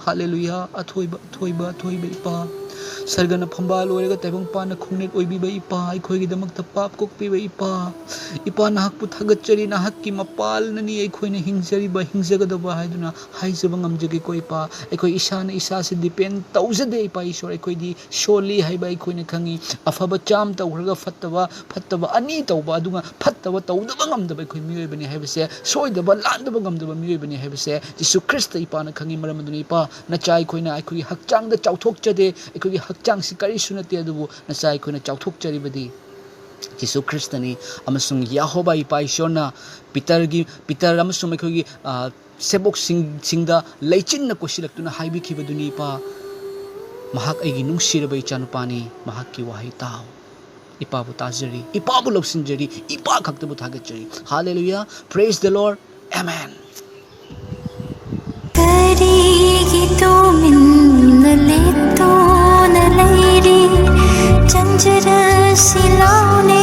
ꯍꯥꯂꯦꯂꯨꯌꯥ, ꯑꯊꯣꯏꯕ, ꯑꯊꯣꯏꯕ, ꯑꯊꯣꯏꯕ ꯏꯄꯥ, ꯁꯔꯒꯅ ꯐꯝꯕꯥꯜ ꯑꯣꯏꯔꯒ ꯇꯥꯏꯕꯪꯄꯥꯟꯅ ꯈꯣꯡꯅꯦꯠ ꯑꯣꯏꯕꯤꯕ ꯏꯄꯥ, ꯑꯩꯈꯣꯏꯒꯤꯗꯃꯛꯇ ꯄꯥꯞ ꯀꯣꯛꯄꯤꯕ ꯏꯄꯥ, ꯏꯄꯥ ꯅꯍꯥꯛꯄꯨ ꯊꯥꯒꯠꯆꯔꯤ, ꯅꯍꯥꯛꯀꯤ ꯃꯄꯥꯜꯅꯅꯤ ꯑꯩꯈꯣꯏꯅ ꯍꯤꯡꯖꯔꯤꯕ, ꯍꯤꯡꯖꯒꯗꯕ ꯍꯥꯏꯗꯨꯅ ꯍꯥꯏꯖꯕ ꯉꯝꯖꯒꯦꯀꯣ ꯏꯄꯥ꯫ ꯑꯩꯈꯣꯏ ꯏꯁꯥꯅ ꯏꯁꯥꯁꯤ depend ꯇꯧꯖꯗꯦ ꯏꯄꯥ ꯏꯁꯣꯔ, ꯑꯩꯈꯣꯏꯗꯤ ꯁꯣꯜꯂꯤ ꯍꯥꯏꯕ ꯑꯩꯈꯣꯏꯅ ꯈꯪꯉꯤ꯫ ꯑꯐꯕ ꯆꯥꯝ ꯇꯧꯈ꯭ꯔꯒ ꯐꯠꯇꯕ, ꯐꯠꯇꯕ ꯑꯅꯤ ꯇꯧꯕ, ꯑꯗꯨꯒ ꯐꯠꯇꯕ ꯇꯧꯗꯕ ꯉꯝꯗꯕ ꯑꯩꯈꯣꯏ ꯃꯤꯑꯣꯏꯕꯅꯤ ꯍꯥꯏꯕꯁꯦ, ꯁꯣꯏꯗꯕ ꯂꯥꯟꯗꯕ ꯉꯝꯗꯕ ꯃꯤꯑꯣꯏꯕꯅꯤ ꯍꯥꯏꯕꯁꯦ ꯖꯤꯁꯨ ꯈ꯭ꯔꯤꯁꯇ ꯏꯄꯥꯅ ꯈꯪꯉꯤ꯫ ꯃꯔꯝ ꯑꯗꯨꯅ ꯏꯄꯥ, ꯅꯆꯥ ꯑꯩꯈꯣꯏꯅ ꯑꯩꯈꯣꯏꯒꯤ ꯍꯛꯆꯥꯡꯗ ꯆꯥꯎꯊꯣꯛꯆꯗꯦ, ꯑꯩꯈꯣꯏꯒꯤ ꯍꯛꯆꯥꯡꯁꯤ ꯀꯔꯤꯁꯨ ꯅꯠꯇꯦ, ꯑꯗꯨꯕꯨ ꯅꯆꯥ ꯑꯩꯈꯣꯏꯅ ꯆꯥꯎꯊꯣꯛꯆꯔꯤꯕꯗꯤ ꯖꯤꯁꯨ ꯈ꯭ꯔꯤꯁꯇꯅꯤ꯫ ꯑꯃꯁꯨꯡ ꯌꯦꯍꯣꯕꯥ ꯏꯄꯥ ꯏꯁꯣꯔꯅ ꯄꯤꯇꯔꯒꯤ, ꯄꯤꯇꯔ ꯑꯃꯁꯨꯡ ꯑꯩꯈꯣꯏꯒꯤ, ꯑ, ꯁꯦꯕꯣꯛꯁꯤꯡ, ꯁꯤꯡꯗ ꯂꯩꯆꯤꯟꯅ ꯀꯣꯏꯁꯤꯜꯂꯛꯇꯨꯅ ꯍꯥꯏꯕꯤꯈꯤꯕꯗꯨꯅꯤ, "ꯏꯄꯥ, ꯃꯍꯥꯛ ꯑꯩꯒꯤ ꯅꯨꯡꯁꯤꯔꯕ ꯏꯆꯥꯅꯨꯄꯥꯅꯤ, ꯃꯍꯥꯛꯀꯤ ꯋꯥꯍꯩ ꯇꯥꯎ꯫ ꯏꯄꯥꯕꯨ ꯇꯥꯖꯔꯤ, ꯏꯄꯥꯕꯨ ꯂꯧꯁꯤꯟꯖꯔꯤ, ꯏꯄꯥ ꯈꯛꯇꯕꯨ ꯊꯥꯒꯠꯆꯔꯤ꯫" Hallelujah, praise the Lord, amen꯫ ꯀꯔꯤꯒꯤ ꯇꯨꯃꯤꯟꯅ ꯂꯦꯞꯇꯨꯅ ꯂꯩꯔꯤ? ꯆꯪꯖꯔꯁꯤ ꯂꯥꯎꯅꯦ